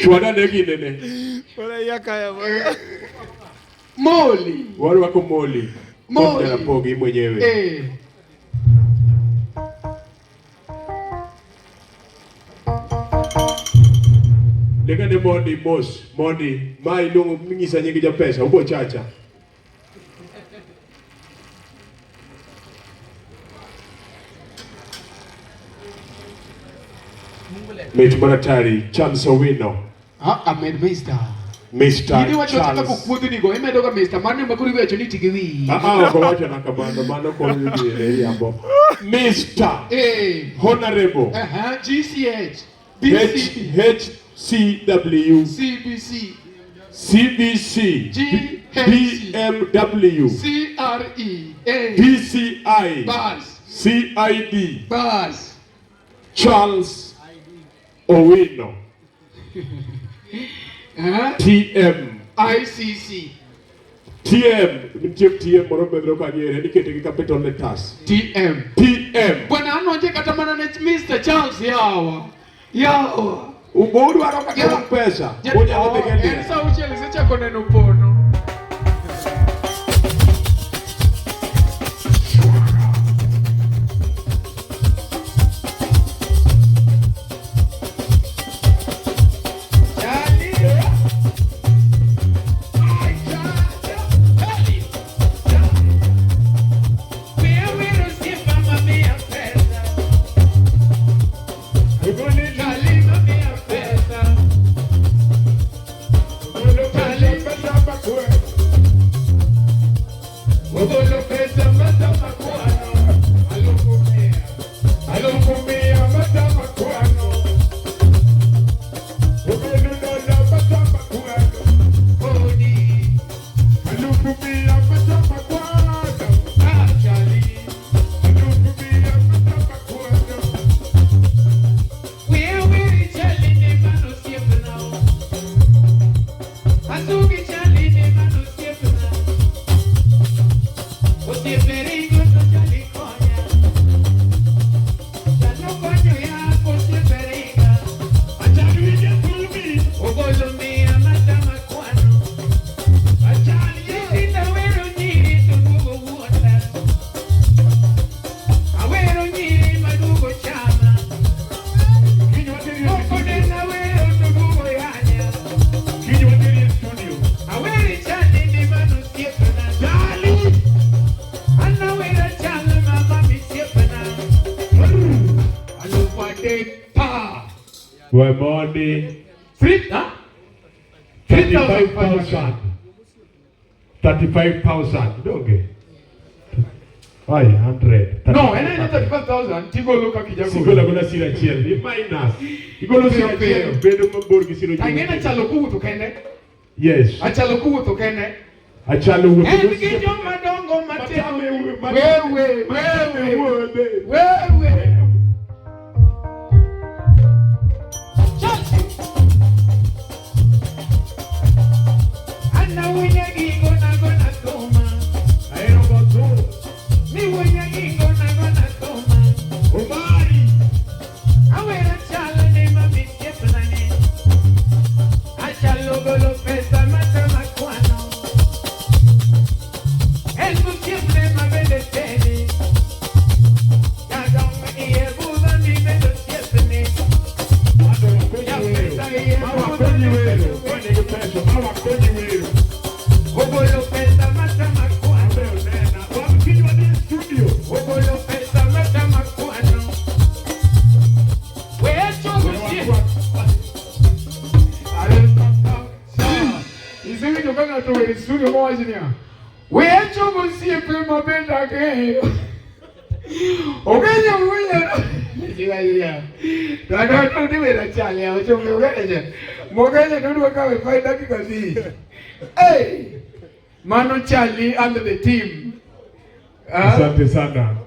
Chwada ne ginene. Bora yakaya bora. Moli. Warwako Moli. Moli. Koth Jarapogi mwenyewe. Eh. Lekane mondi mos mondi ma iluongo ming'isa nying japesa ubo chacha. Mit maratari Charles Owino. Ah, amed Mr. Mr. Gini wacho kaka Charles. kuodhi nigo imedo ga Mr. Mano ema koro iwacho ni tigi wiyi. Ah, ah, ok owacho na kamano, mano koro idhi e riambo. Mr. Eh. Honorable Aha, GCH. H BC. H C W CBC. C B C G H B M W CRE. Eh. P C I Bas. C I D Bas. Charles Owino Eh? T M ICC. T M nitie T M moro medro kanyo nikete gi capital letters TM. T M Bwana anonje kata mana ne Mr. Charles yawa. Yawa. Ubudwaro kata pesa unyalo dhi En kende sa auchiel isechako neno pono. adek pa. We mondi. Three, huh? 35,000. 35,000. Donge. Ai, 100. No, en aina 35,000 tigolo kaka ijagolo. Sigolo agola siro achiel. I minus. Igolo siro achiel bedo mabor gi siro achiel. Ang'e achalo kowuotho kende. Yes. Achalo kowuotho kende. Achalo wuotho. En gi joma dongo matimo. Wewe, wewe, wewe. Hey, Manu Charlie and the team. Asante sana.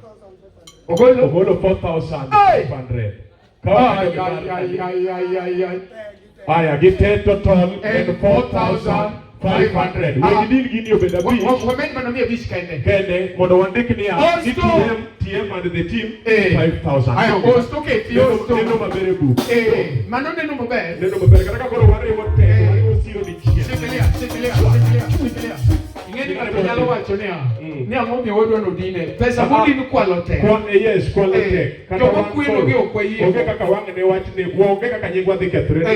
Ogolo, Ogolo 4,500. Ay, ay, ay, ay, ay, ay, ay. Aya, gite total en 4,500. Weg din gini obed abich. Wamed mana mia abich kende. Kende, mondo wandik niya, ni TM, TM and the team, 5,000. Ayo, osto keti, osto. Neno maber e buk. Eh, mano neno maber. Neno maber, kata ka koro wariwo te, wariwo siro dichiel. Shikilia, shikilia, shikilia, shikilia. Ing'e ni ng'ato nyalo wacho niya, ni ang'o momiyo wadwa nodine. Pesa modin kwalo tek. Yes, kwalo tek. Kata Joma wan kwelo koro, gi ok wayie. Onge kaka wang' ne wach ni, onge kaka nyingwa dhi kethre. Ne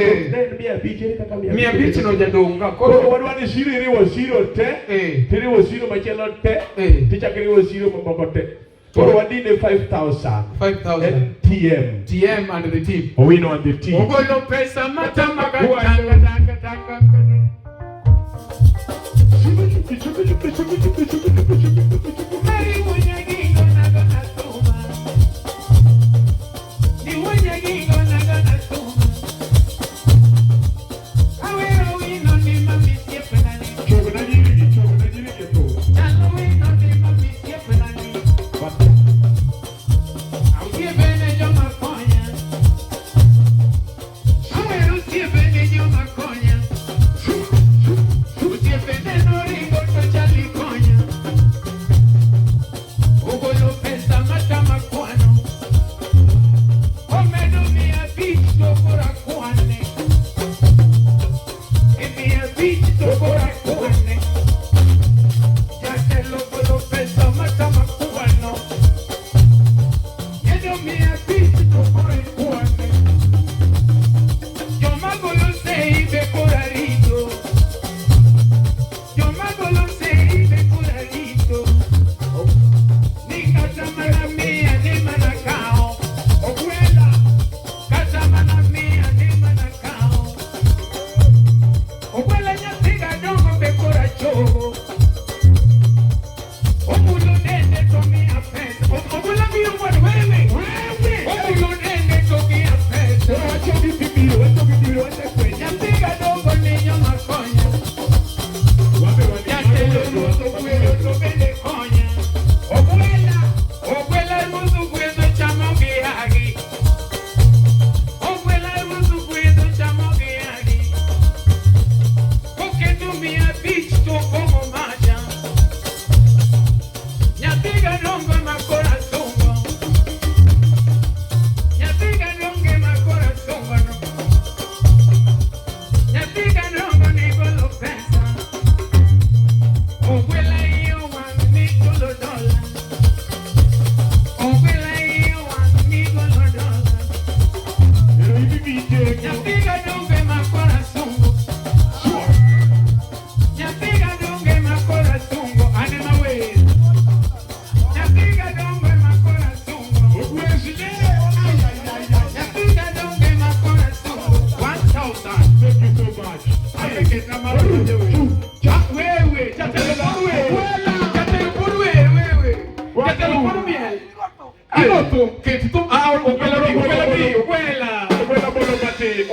en mia abich, ere kaka mia Mia abich no jadong' ka. Koro Koro wadwa ni siro iriwo siro te, tiriwo siro machielo te, tichako iriwo siro mamoko te. Koro wadine 5,000. 5,000. En TM. TM and the team. Owino and the team. Ogolo pesa matama ka tanga tanga tanga.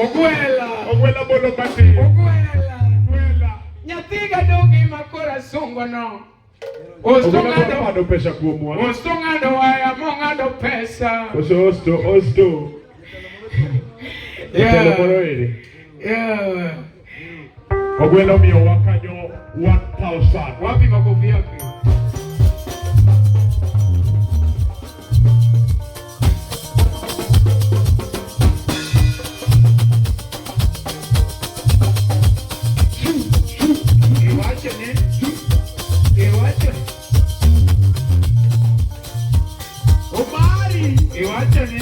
Ogwela. Ogwela bolo matin. Ogwela. Ogwela. Nyathi gadogi makora sungo no. Osto ng'ado pesa kuomwa. Osto ng'ado waya mong'ado pesa. Osto osto osto. Yeah. Moro ere. Yeah. Ogwelo miyowa kanyo 1000. Wapi makofi yake? Iwacho ni iwacho Omari iwacho ni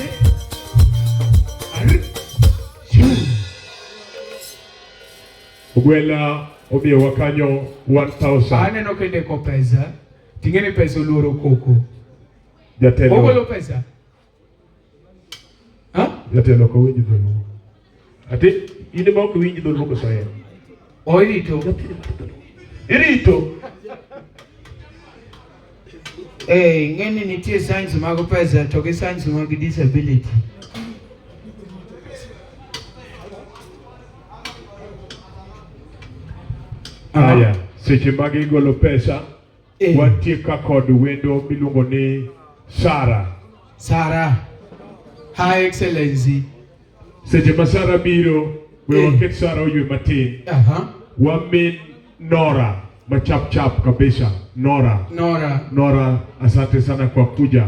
Ogwela omiyowa kanyo 1000. Aneno kendiko pesa ting'eni pesa oluoro koko. Jatelo. Ogolo pesa. Ha? Jatelo ok owinj dholuo. Ati in ema ok iwinj dholuo koso en? Orito. Irito. Eh, ing'eni nitie signs mag pesa to gi signs mag disability. Aya, seche mag igolo pesa wantie ka kod wendo miluongo ni Sara. Sara. High Excellency. Seche ma Sara biro, we waket Sara oywe matin. Wamin Nora machap chap kabisa. Nora. Nora. Nora, asante sana kwa kuja.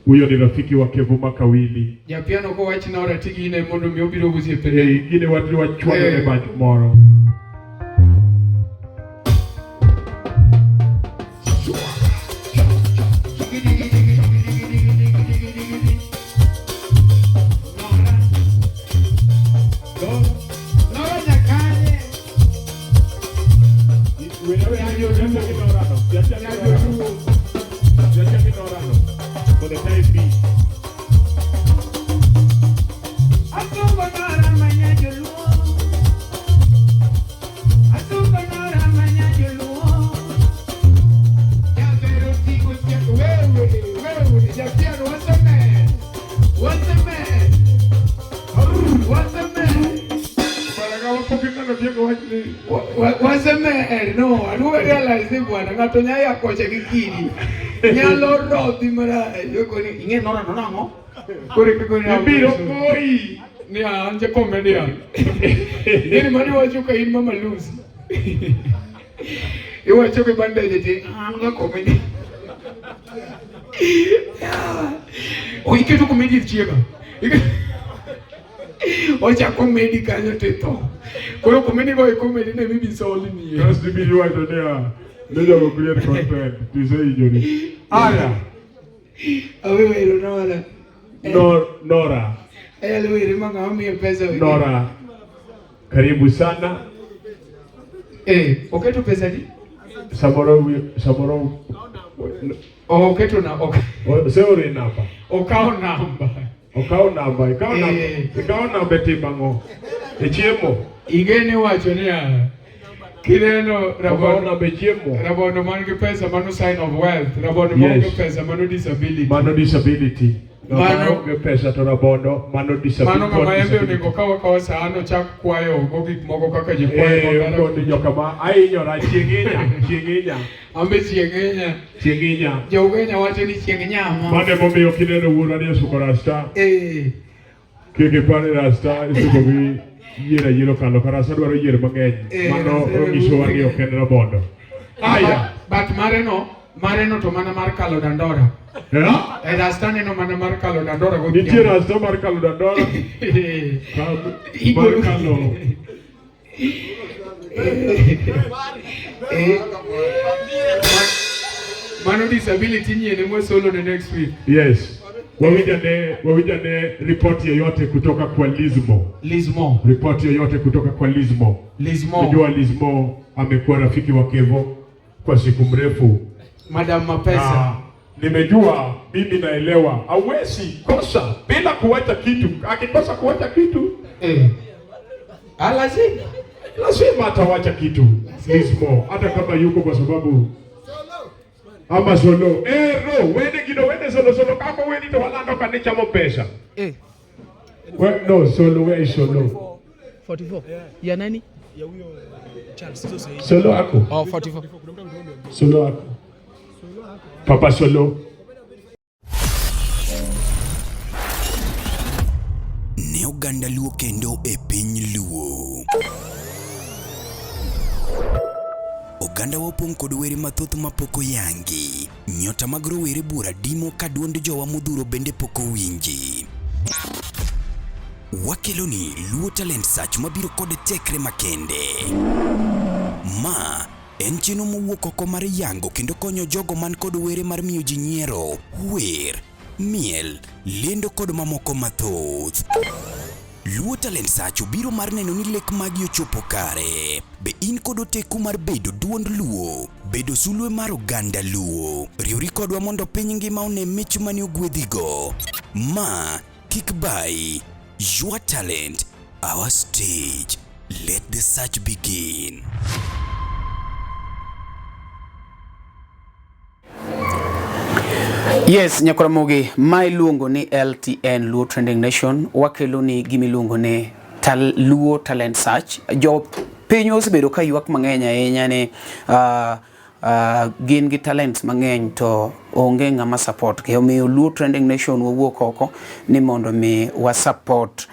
Huyo ni rafiki wa Kevuma Kawili. Japiano kowach Nora tigine mondo mi obiro gosiepene. Eh, gine wadhi wachwado ne mach moro. Nora Nyakanye. Asungo Nora manya joluo. Asungo Nora manya joluo. Jabero tigo sieko wewe wewe Japiano what's a man? What's a man? What's a man? What's a man? No, aduwa realize ni bwana ng'ato nyaya kocha gi kidi. Nyalo rodhi marach. Koni ing'e Nora to nang'o? Koro kiko ni Ibiro koi. Ni an ja comedian. Ng'eni mano iwacho ka in Mama Lucy. Iwacho gi bandage ti an ga comedian. O iketo comedy chiega. Ochako comedy kanyo to itho. Koro comedy go e comedy ne mibi soli nie. Kasto ibiro wacho niya, ne jogo create content, tisehinyori. Aya. Awe wero Nora. Nora. Ayalo were ma ng'ama miyo pesa. Nora, karibu sana. Eh, oketo pesa di? Samoro samoro oketo na ok. Oseoro namba. Okawo namba. Okawo namba, ikawo namba. Ikawo namba e timo ang'o? E chiemo. Ing'eni wacho niya, kineno Okawo namba e chiemo. rabondo man gi pesa mano sign of wealth, rabondo maonge Yes. pesa mano disability. Mano disability. Mano- Mano pesa to rabondo, mano disability. Mano ng'ama embe onego kaw akawa san ochak kwayo go gik moko kaka ji kwayo. Eh, kod joka ma ahinyora chieng' inya, chieng' inya. Ambe chieng' inya. Chieng' inya. Jo-Ugenya wacho ni chieng' nyama. Mano emomiyo kineno wuora ni osuko rasta. Eh. Kik ipar ni rasta isuko gi yier ayier okalo ka rasta dwaro yier mang'eny. Eh, Mano rasta nyisowa ni ok en rabondo. Aya. But mareno, mareno to mana mar kalo dandora. Eh? E rasta neno mana mar kalo dandora godhiambo. Nitie rasta mar kalo dandora. Mar kalo. Eh. Mano disability nyien ema solo ne next week. Yes. Wawinjane ripoti yoyote kutoka kwa Lizmo. Lizmo. Ripoti yoyote kutoka kwa Lizmo. Lizmo. Unajua Lizmo amekuwa rafiki wa Kevo kwa siku mrefu. Madam Mapesa. Na nimejua mimi naelewa, hawezi kosa bila kuacha kitu. Akikosa kuacha kitu eh, lazima lazima atawacha kitu Lizmo, hata kama yuko kwa sababu ama solo ero wene gino wene solo solo kama weni to walando kanichamo pesa eh. Where, no, solo, where is solo? 44. Ya nani? Solo ako. Oh, 44. Solo ako. Papa Solo. Ne oganda Luo kendo e piny Luo. Oganda wa opong' kod were mathoth mapok oyangi. Nyota mag rowere buora dimo ka duond jowa modhuro bende pok owinji. Wakeloni Luo Talent Search mabiro kod tekre makende. Ma en chenro mowuok oko mar yango kendo konyo jogo man kod were mar miyo ji nyiero, wer, miel, lendo kod mamoko mathoth. Luo Talent Search obiro mar neno ni lek magi ochopo kare. Be in kod oteku mar bedo duond Luo, bedo sulwe mar oganda Luo? Riwri kodwa mondo piny ngima one mich mane ogwedhigo. Ma kik bayi. Your talent, our stage. Let the search begin. Yes, Nyakoramogi, ma iluongo ni LTN Luo Trending Nation, wakelo ni gima iluongo ni Luo Talent Search. Jo piny osebedo ka ywak mang'eny ahinya ni gin gi talents mang'eny to onge ng'ama support gi. Omiyo Luo Trending Nation wawuok oko ni mondo mi wa support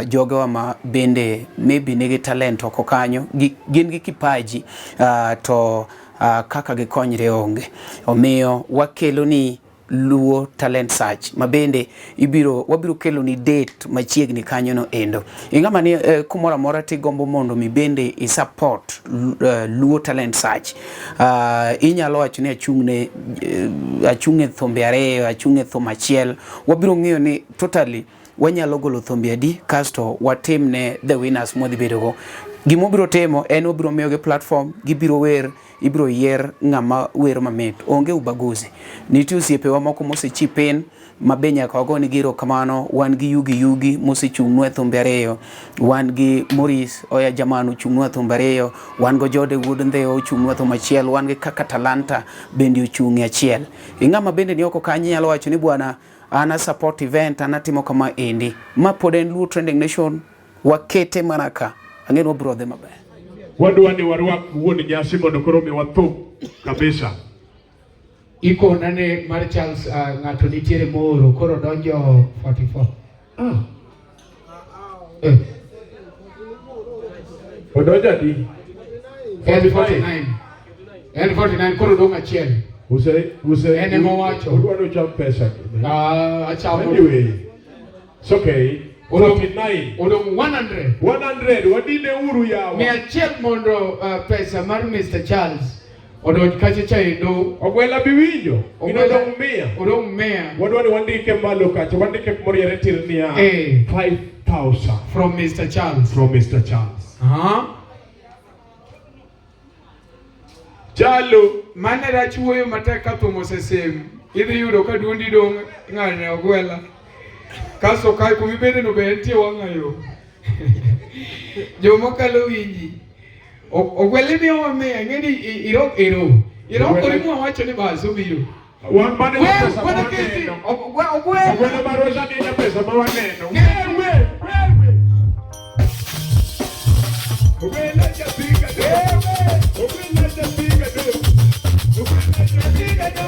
jogewa ma bende maybe nigi talent oko kanyo, gin gi kipaji to kaka gikonyre onge. Omiyo wakelo ni Luo Talent Search ma bende wabiro kelo ni date machiegni kanyo no endo. Ing'ama ni kumoro amora tigombo mondo mi bende i support Luo Talent Search. Inyalo wacho ni achung' e thumbe ariyo, achung' e thum achiel. Wabiro ng'iyo ni totally wanyalo golo thumbe adi kasto watim ne the winners mwadhi bedogo. Gima wabiro timo en wabiro miyogi platform, gibiro wer, ibiro yier ng'ama wer mamit. Onge ubaguzi. Nitie osiepewa moko mosechip in ma be nyaka wagonegi erokamano. Wan gi Yugi Yugi mosechung'nwa e thumbe ariyo. Wan gi Maurice Oya Jaman ochung'nwa e thumbe ariyo. Wan go Jode Wuod Ndhewa ochung'nwa e thum achiel. Wan gi Kaka Talanta bende ochung' e achiel. Ing'ama bende ni oko kanyo inyalo wacho ni bwana an a support event, an atimo kama endi. Ma pod en Luo Trending Nation, wakete mana ka. Ang'e ni wabiro dhi maber. Wadwa ni warwak wuon nyasi mondo koro omiwa thum kabisa. Ikona ne mar Charles ng'ato nitiere mooro koro donjo 44. Odonjo adi? En 49. En 49 koro dong' achiel. Use En ema owacho. Odwa ni ucham pesa. Achamo. Anyway, it's okay. 49. Odong' 100. 100 wadine uru yawa. 100 mondo pesa mar Mr. Charles odonj kacha cha endo. Ogwela biwinjo. Odong' 100. Odong' 100. Wadwa ni wandike malo kacha, wandike kumoro yere tir niya. 5,000 from Mr. Charles. From Mr. Charles. Chalo. Mane rach wuoyo matek ka thum osesem. Idhi yudo ka duondi dong' ng'ane ogwela. Kasto kae kuma ibede no be entie wang'ayo. Joma kalo winji. Ogwela imiyowa miya, ing'e ni irok ero. Irokori mwa wacho ni bas obiro. Wan mane Wewe, pesa ma bwana waneno. Kesi, ogwela. Ogwela mar Rosa ni pesa ma waneno. Wewe, wewe. Ogwela japiga do. Ogwela japiga do. Ogwela japiga do.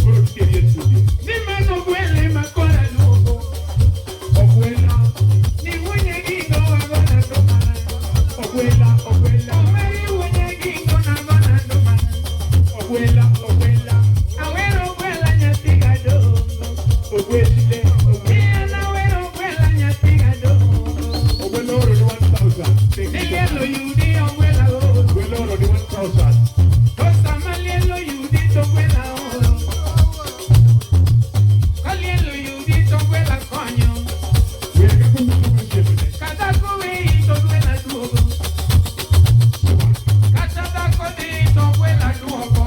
koro kikeri e studio. Ni mano gwele makora luongo. Ogwela, Ni wuonye gingo wagona ndumana. ogwela, ogwela, Omeri wuonye gingo nagona ndumana. ogwela, ogwela, Awero gwela nyathi gadongo. ogwele, ogwela. Ni an awero gwela nyathi gadongo. Ogwela oro ni 1000. Ni lielo yudi ogwela oro. Ogwela oro ni 1000. To sama lielo yudi to gwela oro. Ka lielo yudi to gwela konyo. Wer ka kuwuotho gosiepne. Ka dhako weyi to gwela duogo. Kata dhako dhi to gwela duogo.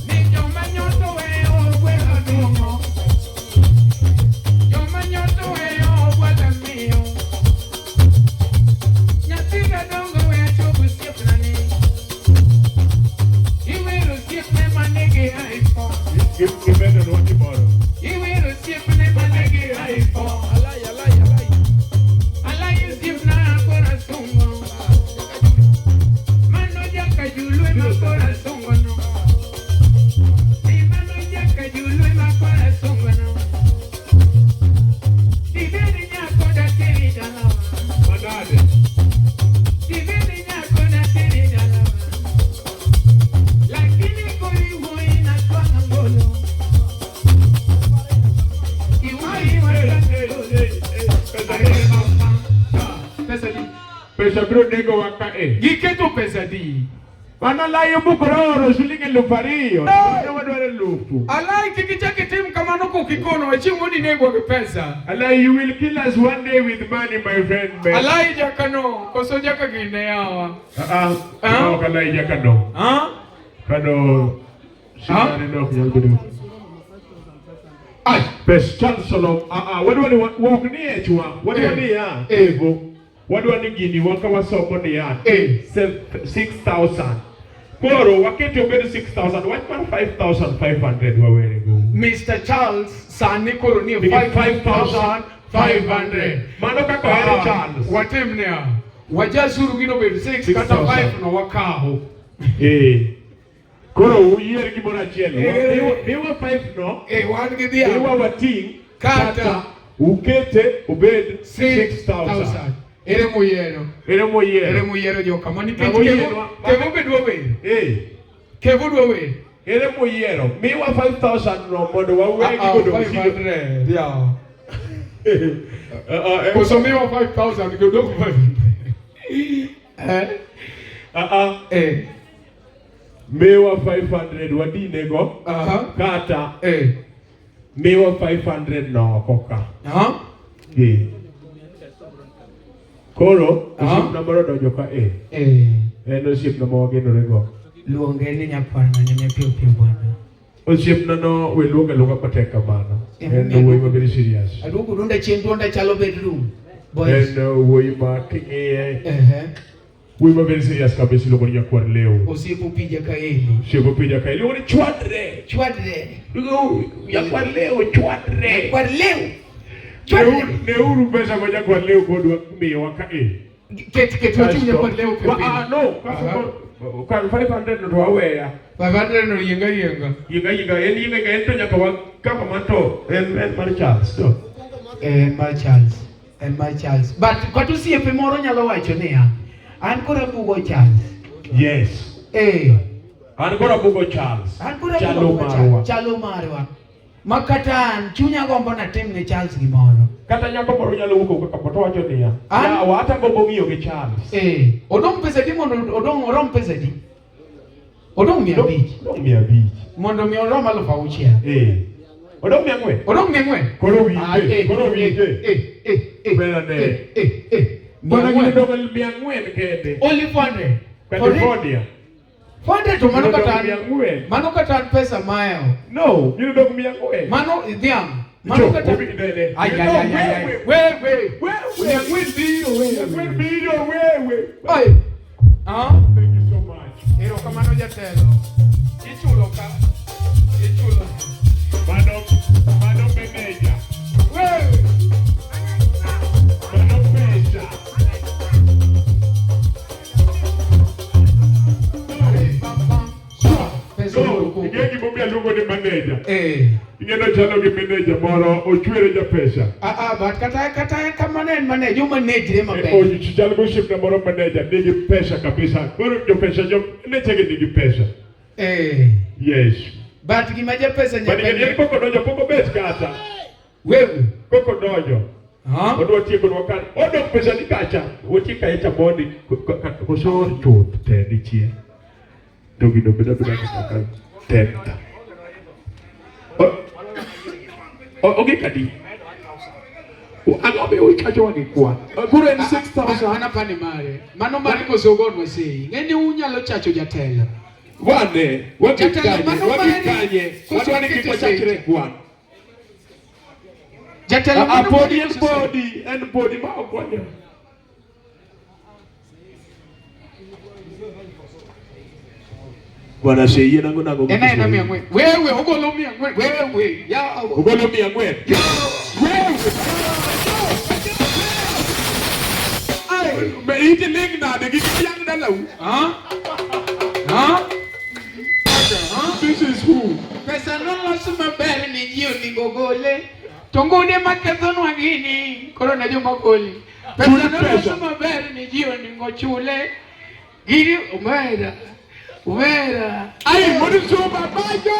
Ni joma nyoto weyo gwela duogo. Joma nyoto weyo gwela miyo. Nyathi gadongo we achop osiepna ni. Iwero osiepne manigi iPhone. Gimedonwa gimoro. Iwero osiepne manigi iPhone. Alai, alai, alai. Alai osiepna kora sungo. Mano jaka julwe ma kora sungo no. Ni mano jaka julwe ma kora sungo no. Dibedi nyako dateri dalawa. Manade. Dibedi nyako dateri dalawa. Lakini kori wuoyi na twang'a ngolo. Iwuoyi wa twang'a ngolo. Pesa di. Pesa biro negowa ka e. Giketo pesa di. Mano layo bukore oro siling 2000. Ne wadwaro 1000. Alai kik ichak itim kamano kokikono chieng' moro dinegwa gi pesa. Alai, you will kill us one day with money, my friend. Man. Alai jakano koso jaka gine yawa. Ah, ah, ok alai jakano. Ah? Kano sinane no ok nyal bedo. Ai, Pes Chancellor, ah ah, wadwa ni wok ni e chwa. Wadwa ni ya. Evo. Wadwa ni gini waka wasomo niya. 6000. Koro wakete obed 6000, wach mar 5500 wawere go. Mr. Charles sani koro ni Nigi 5500. Mano kaka ohere Charles. Watim niya. Wajasuru gino bed 6 kata 6,000. 5 no wakawo. Eh. Koro uyier gimoro achiel. Eh. Miwa 5 no. Eh, wan gi dhiang'. Miwa wating' Kata. ukete obed 6000. 6000. Ere moyiero. Ere moyiero. Ere moyiero joka. Ma nikech Ng'ama oyienwa- Kevo be dwa wer. Eh. Kevo dwa wer. Ere moyiero. Miwa 5000 no mondo wawe Ah, ah, gigo dong' 500. Yeah. Ah, ah, Koso miwa 5000 godong 500. Eh? Ah, ah. Eh. Miwa 500 wadinego. Aha. Kata Eh. miwa 500 no oko ka. Aha. Eh. Koro Ah. osiepna moro odonjo ka e. Eh. En osiepna ma wagenorego. Luonge ni nyakwar manyane piyo piyo bwana. Osiepna no we luonge aluonga matek kamano. Eh, En wuoyi ma very serious. Aduogo duonda chien duonda chalo bedroom. Boys. En wuoyi ma king'iye. Ehe. Wuoyi ma very serious kabisa iluongo ni nyakwar leo. Osiepo pija ka eli. Osiepo pija ka iluongo ni chwadre. Chwadre. Iluongo nyakwar leo chwadre. Nyakwar leo. Chwadre. Neuru pesa ma nyakwar leo kodwa miyowa ka e. Ket ket wachung' nyakwar leo Wa- ah, no, kar 500 no to waweya. 500 no yienga yienga. Yienga yienga, en yienga yienga, en to nyaka wa kaka man to en mar Charles to. En mar Charles. En mar Charles. But kata osiepe moro nyalo wacho niya, an koro abugo Charles. Yes. Eh. An koro abugo Charles. An koro Chalo abugo marwa. Charles. Chalo marwa. Ma kata an chunya gombo natim ne Charles gimoro. Kata nyako moro nyalo wuok kaka to wacho niya. An- Yawa ata gombo ng'iyo gi Charles. Eh. Odong' pesa di mondo odong' orom pesa di? Odong' 500. Odong' 500. Mondo mi orom 6000. Eh. Odong' 400. Odong' 400. Koro Ah, winje, eh, koro winje. eh, eh, eh, Bera ne. eh, eh. Bwana 400. gino dong' 400 kende. Only 400. California. 400 to mano Gino kata dong' an 400. mano kata an pesa maeo. No, gino dong' 400. Mano dhiang'. Mano Cho, kata obi- ne, ne. Ay, ay, ay, ay, ay. We, We, we. we, 400 biro, we. we biro wewe. Oi. Ah? Thank you so much. Erokamano jatelo. Ichulo ka. Ichulo. Mano, mano meneja. Wewe. Mano pesa. Pesa No, moko. ing'e gimomiyo aluongo ni manager. Eh. Ing'e chalo gi manager moro ochwere ja pesa. Ah ah, but kata kata kamano en manager, o manage re maber. Eh, chal gi osiepna moro manager nigi pesa kabisa. Koro jo pesa jo manager gi nigi pesa. Eh. Yes. But gima ja pesa nyaka. But ing'e pok odonjo pok obet kata. Wewe pok odonjo. Ha? Odwa tieko nwa kan. Odok pesa ni kacha. Wotiek kacha mondi koso chuth te dichiel. To gino bedo abeda kaka tenta. Ogik adi? Ang'o miyo uchachowa gi kwan? Koro en 6,000. Mano pani mare. Mano mare koso ogonwa sei. Ng'e ni unyalo chacho jatelo. Wane, wagik Jatelo, kanye, mano wagik mari kanye. koso Wadwa ni kik wakete wachakre sei. kwan. Jatelo Ah, mano podi mari en koso sei. podi, en podi ma ok wanyal. Bwana seyie nango nango. En aena 400. Wewe ogolo 400. Wewe ya Ogolo 400. Wewe. Be iti ling nade gi yang dalau. Ha? Ha? This is who? Pesa nolos maber ni ji onego gole. To ngude makethonwa gini koro ne joma goli. Pesa Chul nolos pesa. maber ni ji onego chule. Gini omera. Omera. Ai, wuod Suma bajo.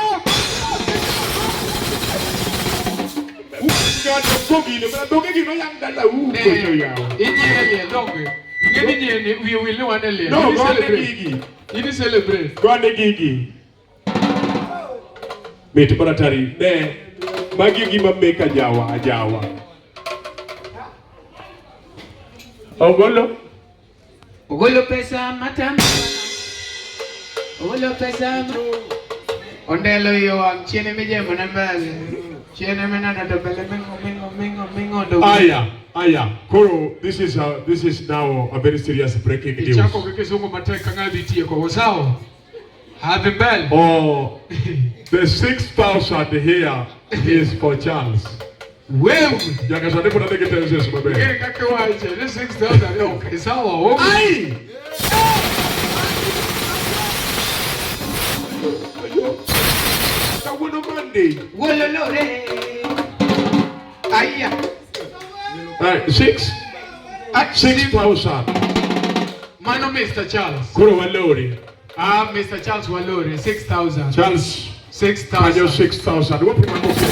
Ng'ato kogine, mana dhoge gi noyang dalau koso yawa. Inyie liel donge. Ing'e ni nyie ni wiye wil ni wan e liel. No, Ini gone celebrate. gigi. Ini celebrate. Gone gigi. Mit maratari. Ne, magi e gima meka ajawa ajawa. Ogolo. Ogolo pesa matam. Ogolo pesa ma... Ondelo iyo wang' chien ema na mbele. Chien ema neno to mbele mingo mingo mingo mingo ndo. Aya, aya. Koro, this is now a very serious breaking news. Ichako gi kisungu matek ka ng'a dhi tieko. Sawa? Hadhi mbele. Oh, the 6,000 here is for Charles. Wewe. Nyaka sani pod adhi gi tenses maber. Ng'e kaka iwache ni 6,000 ok sawa. Ai! Kawuono Monday. Wololore. Aya. Six. Ah, 6,000. Mano Mr. Charles. Koro walori. Ah, Mr. Charles Walore, 6,000. Charles. 6,000. Kanyo 6,000. Wapi makofi?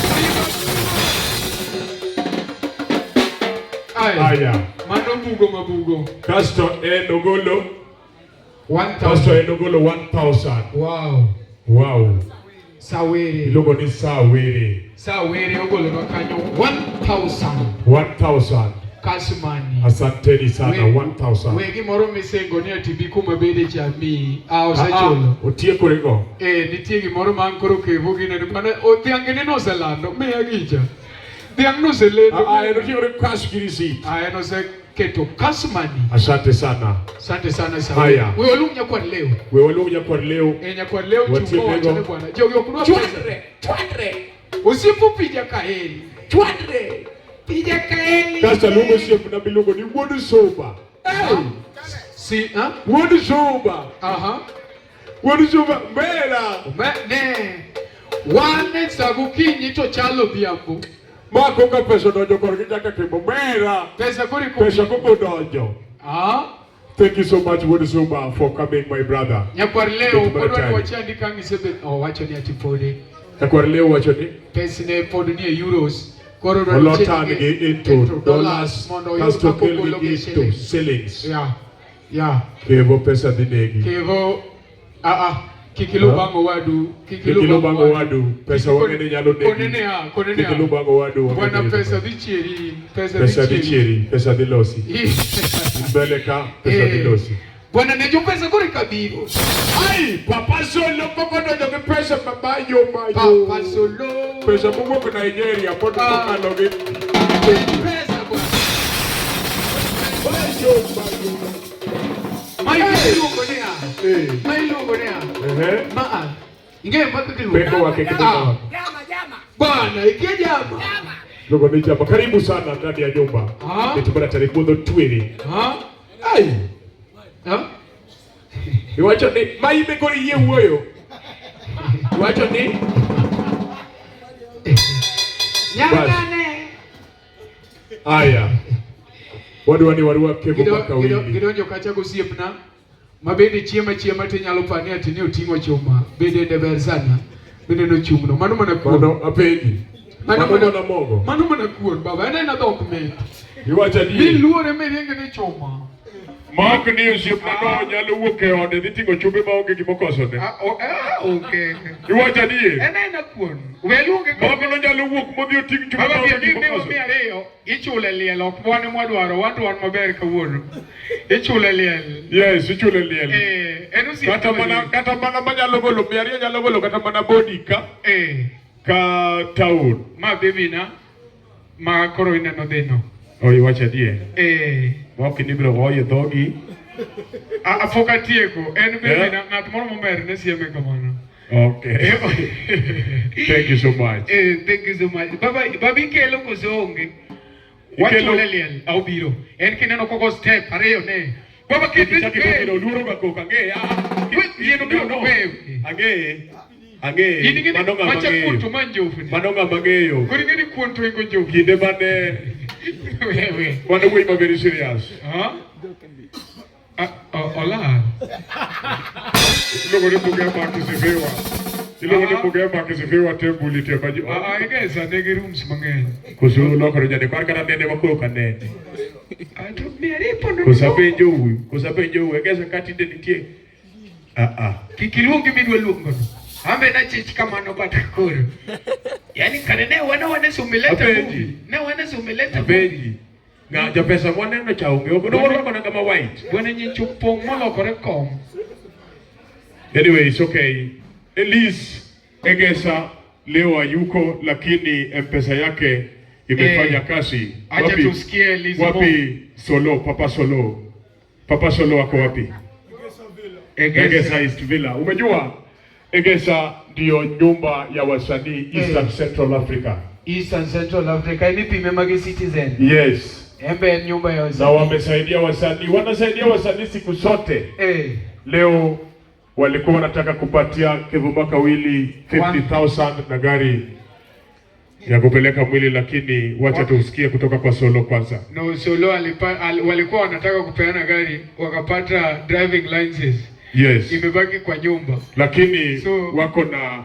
Ai. Aya. Mano bugo mabugo. Kasto en ogolo. 1,000. Kasto en ogolo 1,000. Wow. Wow. Sawere. Iluongo ni Sawere. Sawere ogolo nwa kanyo 1,000. 1,000. Cash money. Asanteni sana 1,000. We gimoro misingo ni ati bi kuma bede cha miyi. Ah, osechulo. Otiekorego. Eh, nitie gimoro ma an koro kevo ginene mana dhiang' ni noselando miya gicha. Dhiang' noselendo. Ah, en otiekore cash gi receipt. Ah, en oseketo cash money. Asante sana. Asante sana sana. Haya. We waluong nyakwar leo. We waluong nyakwar leo. Eh, nyakwar leo chungo Watieknego. wachane bwana. Jogi ok dwa pesa. Chwandre. Osiepo pija kaheri. Chwandre. Pija kaheri. Kasto aluongo osiepna miluongo ni Wuod Suba. Hey. Si, ha? Wuod Suba. Aha. Wuod Suba mbela. Me, ne. Wan e sa gokinyi to chalo odhiambo. Ma koka pesa odonjo korgi nyaka kembo mera. Pesa koro iko. Pesa koko odonjo. Ah. Thank you so much Wuod Suba for coming my brother. Nyakwar leo Mit pod wan maratari. wachandi ka ng'ise oh, wacho ni ati podi. Nyakwar leo wacho ni Pesne pod nie euros. Koro dwaro olo change turn gi into dollars mondo oyud kasto kaka okel ogolo gi gi into shillings. shillings. Yeah. Yeah. Kevo pesa dhi negi. Kevo ah ah kik iluw Huh? bang' owadu, kik Kik iluw bang' owadu, pesa wang'e ni nyalo negi. Konene a, konene Kik a. iluw bang' owadu, wang'e Bwana ni pesa dhi chieri, pesa Pesa dhi dhi chieri. chieri, pesa dhi losi. Mbele ka, pesa dhi Eh. losi. Bwana ne jopesa koro ikabiro. Ai, Papa Solo pok odonjo gi pesa mabayo mayo. Papa Solo. Pesa mowuok Nigeria pod okalo gi Pesa bwana. Mayo mayo. Ma iluongo ni a. Eh. Ma iluongo ni a. Ehe. Ma a. Ing'eyo ma kaka iluongo? Peko wake kidogo. Ah. Bwana ikia jama. Luongo ni jama. Karibu sana ndani ya nyumba. Ah. Nitumana tarehe budho twere. Ha? Ai. Ha? Iwacho ni ma ibe koro iyie wuoyo. Iwacho ni Bas. Aya. Wadwa ni warwak Kevo Makawili. Gidonjo kacha gosiepna ma bende chiemo achiema to inyalo paro ni ati ni oting'o chuma be dende ber sana bende nochung'no mano mana kuon. Mano apenji. Mano Mano mana mogo. Mano mana kuon baba en aena dhok mit. Iwacho adier. Miluore miringe ni chuma. Ma ok ni osiepna no nyalo wuok e ode dhi ting'o chumbe maonge gima okosone. Okay. Iwacho adier. En aena kuon. We luonge Ma ok nonyalo wuok modhi oting' chumbe Baba maonge bi gima mi okosone. mi ariyo ichule liel ok wan mwadwaro wan to wan maber kawuono. Ichule liel. Yes, ichule liel. Eh, en osiep Kata mana kata mana manyalo golo 200 nyalo golo kata mana body ka. Eh. Ka town. Ma baby na ma koro ineno dhino. Oh, iwacho adier. Eh. Ma ok ni ibiro goyo e dhogi. A pok atieko. En baby Yeah. na ng'at moro momer ne sieme kamano. Okay. Thank you so much. Eh, thank you so much. Baba, baba ikelo koso onge? Wachule liel, obiro. En kineno kogo step ariyo ne. Baba kik Kichaki biro luoro ga koko ang'eye. Yien obiro No, no. wewe. Ang'eye. Ang'eye. In ing'e ni Mano ng'ama macha kuon to ang'eyo. ma njofni. Mano ng'ama ang'eyo. Koro ing'e ni kuon to ingo njofni. Kinde mane Wewe. mano wuoyi ma very serious. Ha? Ah, Olal. Iluongo ni Mugema akisifiwa. Iluongo ni Mugema akisifiwa tebul ite maji. Ah, Egesa nigi rooms mang'eny. Koso lokore jande kwan kata nene makoro ka nene. Ah, to mi aripo ndo. Koso apenjo u, koso apenjo u, Egesa ka tinde nitie. Ah ah. Kik iluongi midwa luongo no. Ambe nachich kamano but koro. Yaani kare ne wana wane sumeleta Apenji. movie. Ne wane sumeleta movie. Apenji. Nga japesa mwaneno cha onge. Ok orwako nanga ma white. Bwana nyicho pong' molokore kom. Anyway, it's okay. Elise Egesa leo hayuko, lakini mpesa yake imefanya Eh, kazi. acha Wapi- tusikie Elise Wapi Solo, Papa Solo? Papa Solo ako wapi? Egesa. Egesa East Villa. Umejua Egesa ndiyo nyumba ya wasanii Eastern Central Africa. Eastern Central Africa inipime magi Citizen. Yes. Embe en nyumba ya Na wasanii. wamesaidia wasanii, wanasaidia wasanii siku zote. Eh. Leo walikuwa wanataka kupatia Kevo Makawili 50,000 na gari ya kupeleka mwili, lakini wacha tusikie kutoka kwa Solo kwanza. No, Solo walikuwa wanataka kupeana gari wakapata driving licenses. Yes. Imebaki kwa nyumba. Lakini wako na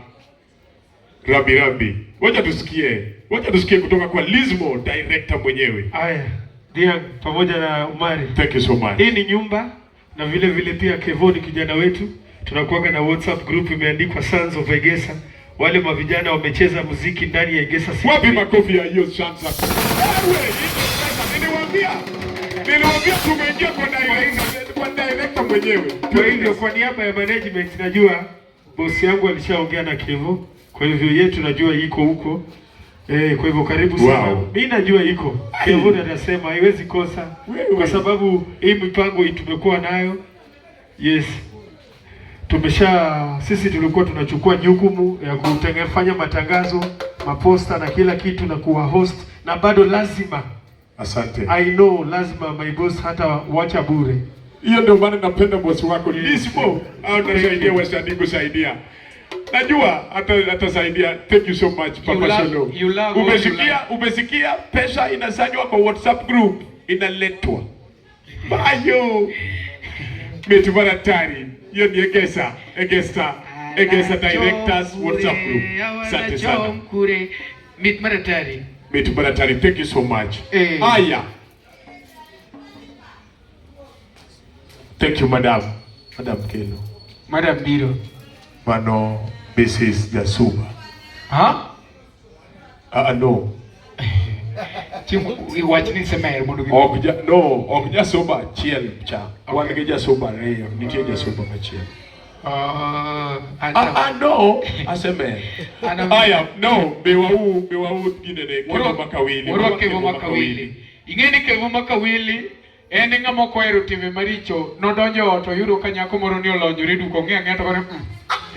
rambirambi. Wacha tusikie, wacha tusikie kutoka kwa Lizmo director mwenyewe. Aya, Dia pamoja na Umari. Thank you so much. Hii ni nyumba na vile vile pia Kevo ni kijana wetu. Tunakuwaga na WhatsApp group imeandikwa Sons of Egesa. Wale mavijana wamecheza muziki ndani ya Egesa City. Wapi makofi ya hiyo Sons of Wewe, niliwaambia, niliwaambia tumeingia kwa director, kwa director mwenyewe. Kwa hivyo kwa niaba ya management najua bosi yangu alishaongea na Kevo, kwa hivyo yetu najua iko huko. Kwa hivyo karibu sana. Wow. Mimi najua iko. Kevo ndiye anasema haiwezi kosa kwa sababu hii mipango hii tumekuwa nayo. Yes. Tumesha sisi tulikuwa tunachukua jukumu ya kufanya matangazo, maposta na kila kitu na kuwa host na bado lazima Asante. I know lazima my boss hata wacha bure. Hiyo ndio maana napenda bosi wako Lismo, au nasaidia wasanii kusaidia. Najua atasaidia. Thank you so much Papa You love- Solo. you love what you Umesikia, umesikia pesa inasanywa kwa WhatsApp group inaletwa. Bayo. Metubaratari. Hiyo ni Egesa, Egesa, Egesa Directors WhatsApp group. Asante sana. Kure mit maratari. Metubaratari, thank you so much. Eh. Aya. Thank you madam. Madam Kelo. Madam Biro. Mano Mrs. Jasuba. Ha? Ah no. Chief wach ni semer mondo gi Ok ja, no, ok Jasuba achiel cha. Wan gi Jasuba ariyo, nitie Jasuba machielo. Ah, no, asemer. Aya, no, miwau, miwau ginene, Kevo Makawili. Warwak Kevo Makawili. Ing'e ni Kevo Makawili en ng'ama ok ohero timbe maricho. Nodonjo e ot oyudo ka nyako moro ni olonyore duk ong'e ang'eya to kore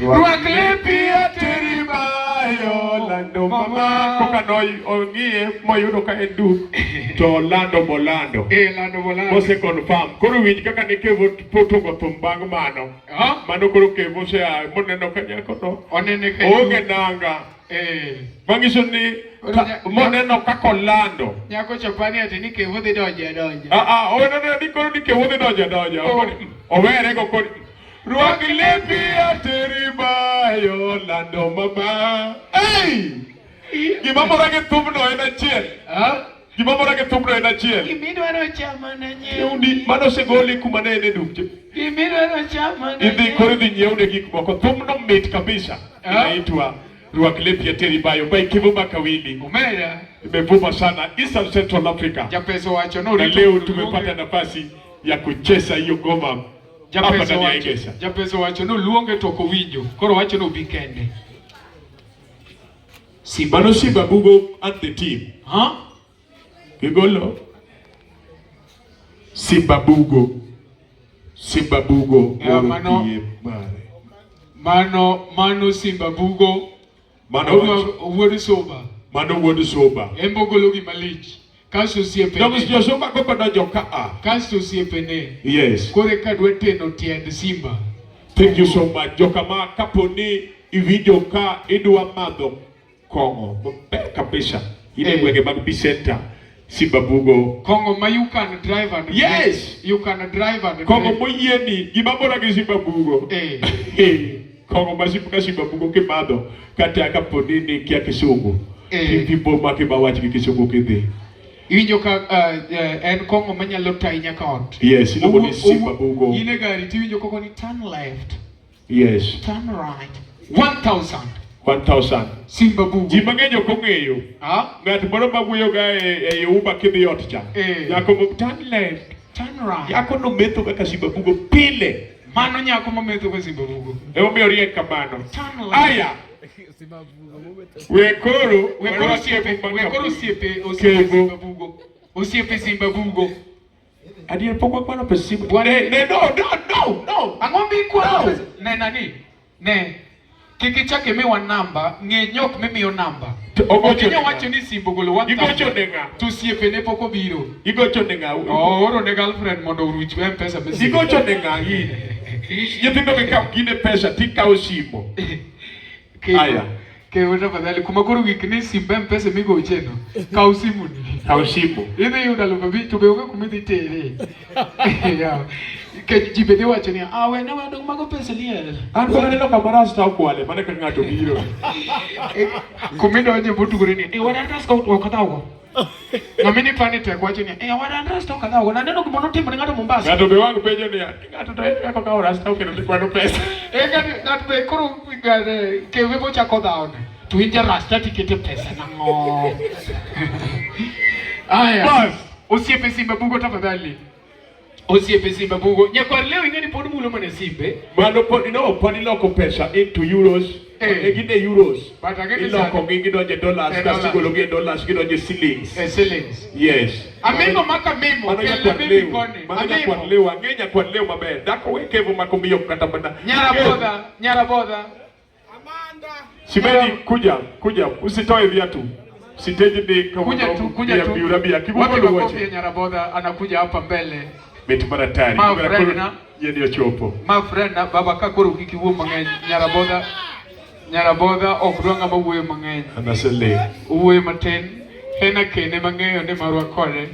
Rwak lepi ateri bayo lando mama. Koka no ong'iye moyudo ka en duk to lando molando. Eh, lando molando. Mose confirm. Koro winj kaka ne Kevo potogo thum bang' mano. Mano koro Kevo osea moneno ka nyako no. Onene ka Onge nanga. Eh. Manyiso ni moneno kaka olando. Nyako chapani ati ni Kevo dhi donjo adonja. Ah ah, oneno ni koro ni Kevo dhi donjo adonja. Oh. Owere go kod Rwak lepi ateri bayo lando mama. Hey! Gima mora gi thumno en achiel. Ah? Gima mora gi thumno en achiel. Gimidwaro chamo na nyiew. Nyieuni, mano osegoli kuma ne en e duk. Gimidwaro chamo na Idhi koro idhi nyiewne gik moko. Thumno mit kabisa. Ah? Inaitwa Rwak lepi ateri bayo by Kevo Makawili. Omera. Imevuma sana Eastern Central Africa. Japesa wacho no Na leo tumepata nafasi ya kucheza hiyo ngoma hapa Japesa ndani ya wacho, Egesa. japesa wacho no luonge to ok owinjo. Koro wacho no obi kende. Simba no Simba Bugo and the team. Huh? Gigolo. Simba Bugo. Simba Bugo. Yeah, mano- Piem mare. Mano Simba Bugo. Mano wacho. Wuod Suba. Mano wuod Suba. En bogolo gima lich. Kasto osiepene. Dong jo Suba koko donjo ka a. Kasto osiepene. Yes. Koro eka dwa teno tiend Simba. Thank you so much. Jokama kapo ni iwinjo ka idwa madho kong'o maber kabisa. In e Eh. gwenge mag Bicenta, Simba Bugo. Kong'o ma you can drive and Yes. drink. You can drive and Kong'o drink. moyieni, gima mora gi Simba Bugo. Eh. Kong'o ma Simba ka Simba Bugo kimadho kata kapo ni nikia kisungu. Eh. Tipo make mawach gi kisungu kidhi. Iwinjo ka en kong'o manyalo tayi nyaka ot. Yes, iluongo ni Simba Bugo. In e gari tiwinjo koko ni turn left, Yes. turn right. 1000. 1000. Simba Bugo. Ji mang'eny ok ong'eyo. Ah? Ng'at moro ma wuoyo ga e Uber kidhi ot cha. Eh. Nyako mo turn left. Turn right. Nyako no metho kaka Simba Bugo pile. Mano nyako mametho ka Simba Bugo. Emomiyo riek kamano. Turn left. Aya. We koro We koro osiepe, we koro osiepe, osiepe Kevo. Simba Bugo. Osiepe Simba Bugo. Adier pok wakwano pes Simba. Bwana- Ne, ne, no, no, no, no. Ang'o mikwano? No. pesa? Ne nani? Ne. Kik ichak imiwa namba, ng'e nyok mimiyo namba. To ogocho Ok inyal ne ng'a? wacho ni Simba ogolo 1000. Igocho ne ng'a? To osiepene pok obiro. Igocho ne ng'a? Ooro ne girlfriend mondo oruch M-Pesa message. Igocho ne ng'a in? Nyithindo gi kaw gine pesa tikawo simo. Aya. Kevo tafadhali, kuma koro gik ni simb M-Pesa migocheno, kaw simu ni. Kaw simu. Idhi yudo 5,000 to be onge kuma idhi tere. Yeah. Nikech ji be dhi wacho niya, ah wena we dong mago pesa liel. An pok aneno kama rasta okwale, mano kaka ng'ato biro. Kuma idonje botugore ni, eh wan rasta ok odhaw Ng'ama ni pani tek wacho ni, eh wan rasta ok odhaw Naneno gima notimo ne ng'ato Mombasa. Ng'ato be wang' penjo niya, ng'ato to en kaka okawo rasta okelo ni kwano pesa. Eh ng'ato be koro kewe bochako dhawne. To in ja rasta tikete pesa nang'o? Aya. Bas. Osiepe Simba Bugo tafadhali. Osiepe Simba Bugo. Nyakwar leo ing'e ni pod mulo mana simbe. Mano pod no, pod iloko pesa into euros. Eh. E gin e euros. But ang'e ni Iloko sani- gi gidonjo e dollars, E kasto dollars. igolo gi e dollars gidonjo e shillings. Eh, shillings. Yes. Amimo maka mimo. Mano Kelna nyakwar baby leo. koni. Mano nyakwar Amimo. leo. Ang'e nyakwar leo maber. Dhako we kevo mako miyo kata mana. Nyara bodha, nyara bodha. Simeji kuja, kuja. Usitoe viatu. Siteji ni kama Kuja tu, kuja tu. Biura bia. Wapi Kigumo makofi ya wuoche. nyara bodha anakuja hapa mbele. Mit maratari. Ma friend na. Yeni ochopo. Ma friend na baba ka koro kik iwuo mang'eny. Nyara bodha. Nyara bodha ok dwa ng'ama wuoyo mang'eny. Anasele. Owuoyo matin. En akene mang'eyo ni marwa kode.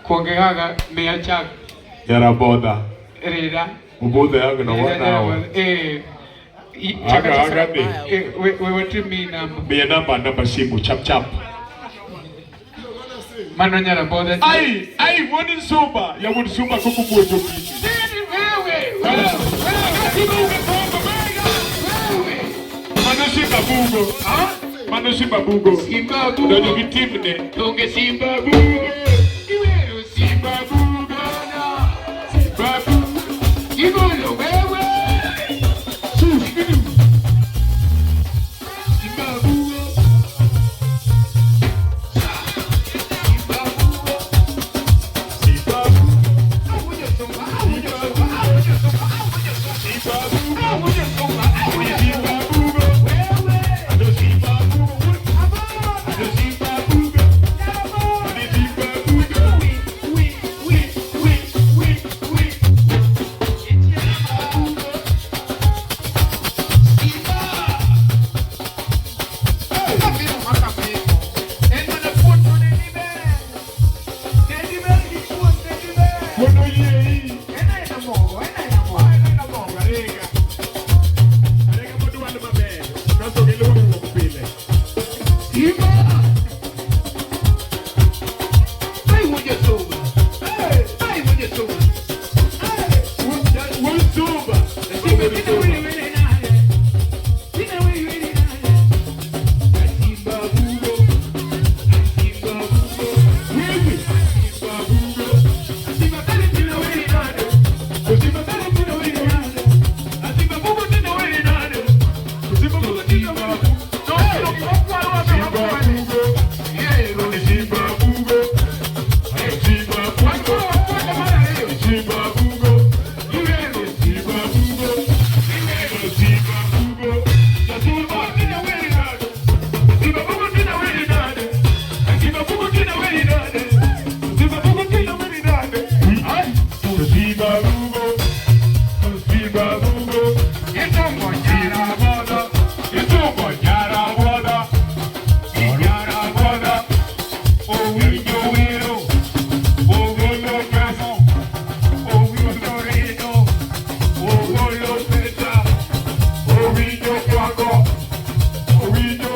Kuonge kaka miya chak Nyara bodha. rira. Ubudha yangu na Rira wana nyara hawa. bodha. Eh. Aga, Chaka aga ni. Eh, we watim namba. Miya namba simu chap chap. Mano nyara bodha. Ai, ai wuod Suba, ya wuod Suba koko puonjo kiti. Wewe, wewe, wewe. Mano Simba Bugo. Mano Simba Bugo. Simba Bugo. Donjo gi timne. Donge Simba Bugo. Iwero Simba Bugo na. Simba Bugo. Igolo wewe. Simba Bugo. Simba Bugo. Simba Bugo. Awujo sumba, awujo sumba, awujo sumba, awujo sumba. Awujo sumba, awujo Simba Bugo. Wewe. Ado Simba Bugo. Ado Simba Bugo. Ado Simba Bugo. Apimo maka apimo. En mana kuon to ne ni ber. Ne ni ber gi kuon ne ni ber. Kuon oyiei. En aena mogo, en aena mogo. En aena mogo, arega. Arega modwal maber. Kasto gi luongruok pile. Simba. Ai wuod Suba. Ai wuod Suba. Wuod Suba. Simba tina wili wili nade. Tina wili wili nade. Simba bugo. Simba bugo. Wewe. Simba bugo. Simba kali tina wili nade. Simba kali tina wili nade. Simba bugo tina wili nade. Simba bugo tina wili nade. No, no, Simba bugo. Simba bugo. Simba bugo. Simba bugo. Simba bugo. Simba bugo. Simba tina wili nade. Simba bugo tina wili nade. Simba bugo tina wili nade. Simba bugo tina wili nade. Ai. Simba bugo. Simba bugo. Itungo nyara boda. Itungo nyara boda. Nyara boda. Owinjo wero. Ogolo pesa. Owinjo redo. Ogolo pesa. Owinjo kwago. Owinjo.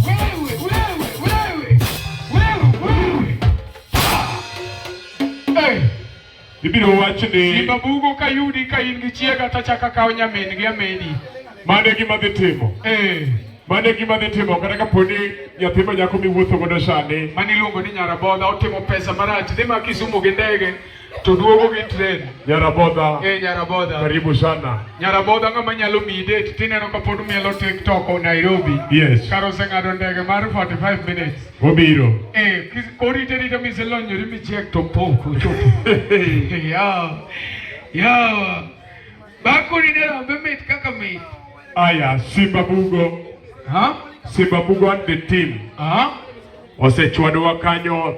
Wewe, wewe, wewe. Wewe, wewe. Hey. Ibiro wach ni Simba bugo ka yudi ka in gi chiega tachaka kawo nyamin gi amedi. Mano e gima dhi timo. Eh. Mano e gima dhi timo kata kapo ni nyathi ma nyako miwuotho godo sani. Mano iluongo ni Nyarabodha otimo pesa marach. Dhi ma Kisumu gi ndege to duogo gi train. Nyarabodha. Eh, Nyarabodha. Karibu sana. Nyarabodha ng'ama nyalo miyi date tineno ka pod mielo TikTok Nairobi. Yes. Kar oseng'ado ndege mar 45 minutes. Obiro. Eh, korite rita miselonyori michiek to pok ochopo. Yawa. Yawa. Bakuli ne rombe mit kaka mit. Aya, Simba Bugo. Ha? Simba Bugo and the team. Ha? Osechwadowa kanyo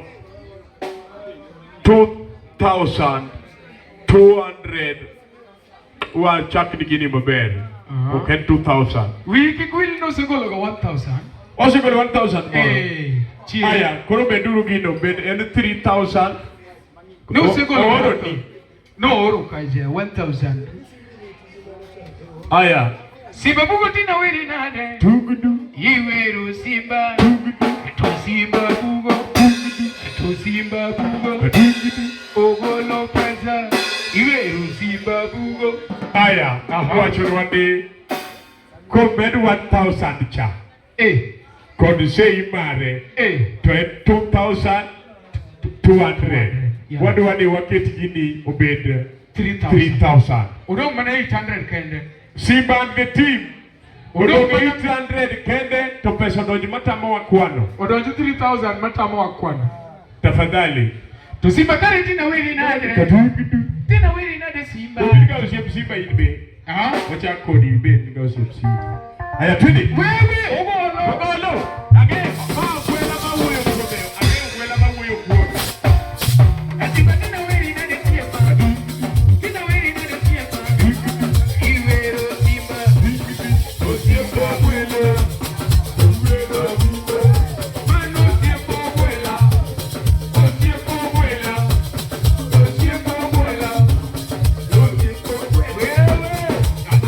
2,200 wachak gini maber. Ok en 2,000. Wiyi kik wil nosegolo ga 1,000. Osegolo 1,000 moro. Eh, chier. Aya, koro beduru gino bed en 3,000. Ne osegolo Ooro ni. Nooro kaja 1,000. Aya. Simba bugo tina weri nade. Tugudu. Iwero Simba. To Simba bugo. To Simba bugo. Ogolo pesa. Iwero Simba bugo. Aya, wachonwa ni komed 1,000 cha. Eh. Kod sei mare. Eh. To en 2,200. Yeah. Wadwa ni waket gini obed 3,000. 3,000. Odong' mana 800 kende. Simba and the team. Odong' 800 kende to pesa odonjo matamowa kwano. Odonjo 3,000 matamowa kwano. Tafadhali. To Simba kare tina weri nade. Tina weri nade Simba. Obed ga osiep Simba in be. Ah? Wachak kodi ibed ga osiep Simba. Aya twende. Wewe ogolo. Ogolo. Age ma kwela ma wuoyo kuome. Age kwela ma wuoyo kuome. Simba tina weri nade Simba. Tina weri nade Simba. Iwero Simba. Osiep kwela. Mano osiep ogwela. Osiep ogwela. Osiep ogwela. Osiep ogwela. Wewe.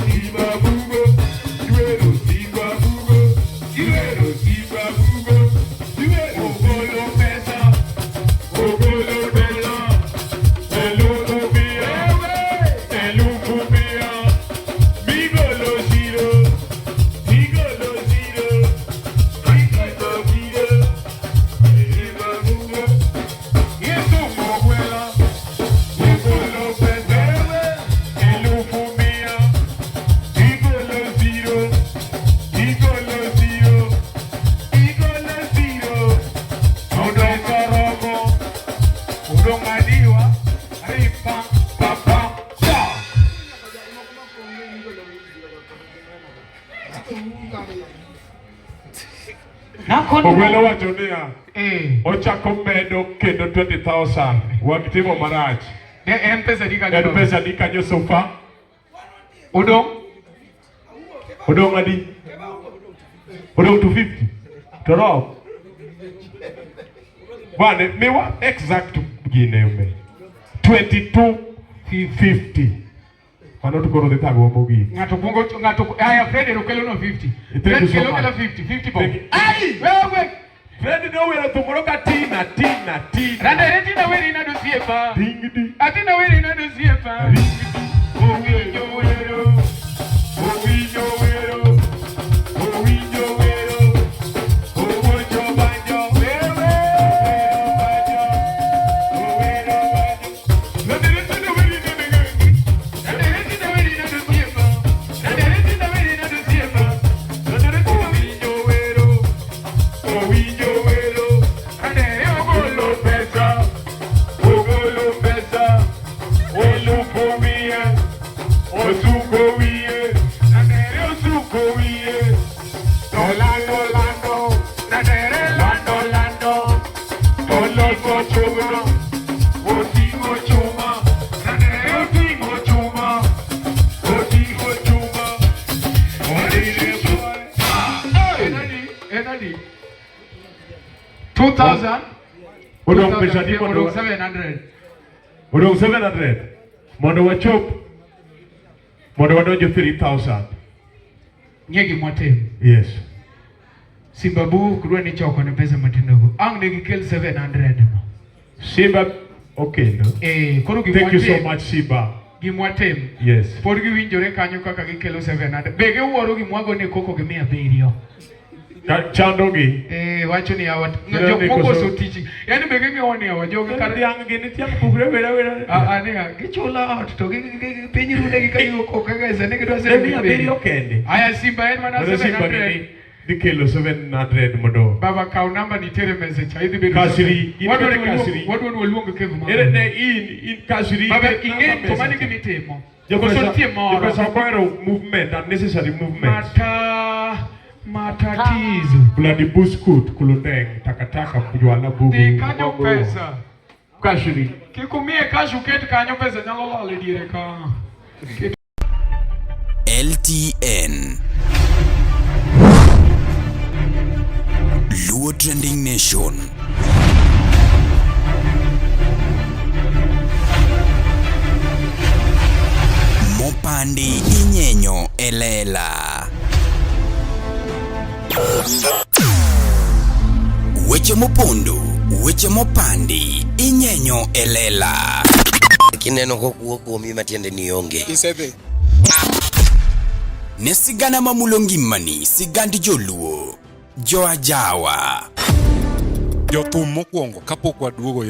Simba bugo. Iwero Simba bugo. Iwero Simba bugo. Iwero Ogolo pesa. Ogolo pesa. Elufu mia. Elufu mia. Migolo zero. Migolo zero. Migolo zero. Simba bugo. Yesu ogwela. Ogolo pesa. Elufu mia. Igolo zero. Igolo zero. Igolo zero. Odong' oromo. Odong' adiwa. Ripa pa pa pa. Ogwelo wacho niya, Eh. ochako medo kendo 20,000. Wagitimo marach. Ne en pesa di kanyo. En pesa di kanyo so far? Odong' Odong' adi? Odong' 250. To rom. Bwana, miwa exact gine me. 2250. Mano to koro dhi thagowa mogik. Ng'ato kuongo ng'ato aya Fred ero kelo no 50. Thank Fred you so kelo much. kelo 50, 50 bob. Thank you. Ai, wewe. Fred ne owero thum moro ka Tina, Tina, Tina. Randere tina weri na dosiepa. Ding di. Atina weri na dosiepa. Owinjo wero. Owinjo wero. Owinjo wero. Owinjo banjo. Wewe. Banjo. Owero banjo. Randere tina weri na dosiepa. Randere tina weri na dosiepa. Randere tina weri na dosiepa. Randere tina owinjo wero. Owinjo wero. Randere Ogolo pesa. Ogolo pesa. Olupo wiye. Osuko wiye. Randere Osuko wiye. Tolando lando. Randere Lando lando. Oloso chuma. Otingo chuma. Randere Otingo chuma. Otingo chuma. Orire boy. Enadi, enadi. 2000. Odong pesa di mondo Odong 700. Odong 700. Mondo wachop. Mondo wadonjo 3000. Ng'e gima watim. Yes. Simba bu ok dwa ni choko ne pesa matindo go. Ang' ne gikel 700 no. Simba okendo. Eh, koro gima Thank you so watim. much Simba. Gima watim. Yes. Pod giwinjore kanyo kaka gikelo 700. Be giwuoro gimwago ne koko gi 700. Chando gi. Eh, wacho ni awa Ndio jok ni moko koso- oso tich. Yaani be ging'iyo ni awa jogi kar Dhiang' gini tiang' pugre wera wera. Ah, ah, niya, gichula ot to piny rune gi ka gigo koko kaka sani gidwa Ne 700 kende. Aya Simba en mana Mondo Simba 700. gini dhi kelo 700 mondo. Baba kaw namba ni tere message idhi bedo. Kasiri, in Wadwa kode ni waluong- kasiri. Wadwa ni waluong kevu mama. Ere ne in kasiri. Baba ket ing'e namba to mano pesa. gima itimo. Jopesa- Koso nitie moro. Jopesa ok ohero movement, unnecessary movement. Mata matatizo. Bloody buskut, kulundeng, takataka, jwala bugu. Dhi kanyo pesa. Kashiri. Kik umiye cash uket kanyo pesa nyalo lal e diere ka. LTN Luo Trending Nation. Mopandi inyenyo e lela. Weche mopondo, weche mopandi inyenyo e lela. Kineno kokuo kuomi matiende ni onge. Isedhi. Ne sigana mamulo ngimani, sigand joluo, joajawa. Jothum mokwongo kapok waduogo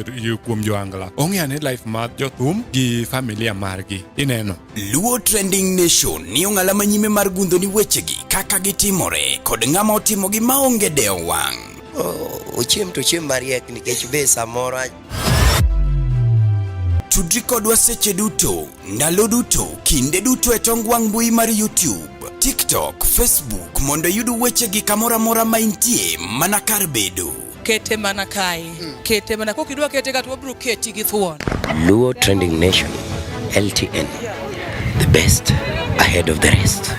kuom joangla ong'e ane life mar jothum gi familia margi ineno. Luo Trending Nation ni ong'ala manyime mar gundho ni wechegi kaka gitimore kod ng'ama otimogi maonge dewo wang'. Ochiem to ochiem mariek nikech be samoro Tudri kodwa seche duto, ndalo duto, kinde duto e tong wang' mbui mar YouTube, TikTok, Facebook mondo iyud wechegi kamoro amora ma intie mana kar bedo. Kete mana kae. Kete mana kok idwa kete ka to wabiro keti gi thuon. Luo Trending Nation, LTN, the best ahead of the rest.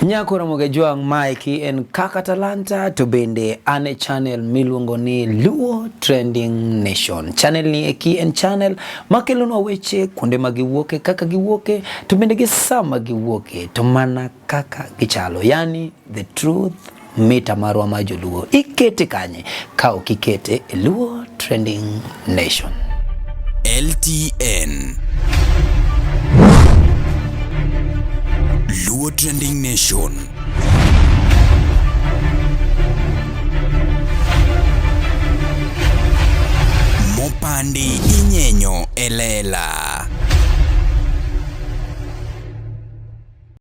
Nyako Ramogi Ajwang' maeki en Kaka Talanta to bende an e channel miluongo ni Luo Trending Nation. Channel ni eki en channel makelonwa weche kuonde ma giwuoke, kaka giwuoke, to bende gi sama giwuoke, to mana kaka gichalo. Yani the truth mita marwa ma joluo. Ikete kanye? Ka ok ikete e Luo Trending Nation. LTN Luo Trending Nation. Mopandi inyenyo e lela.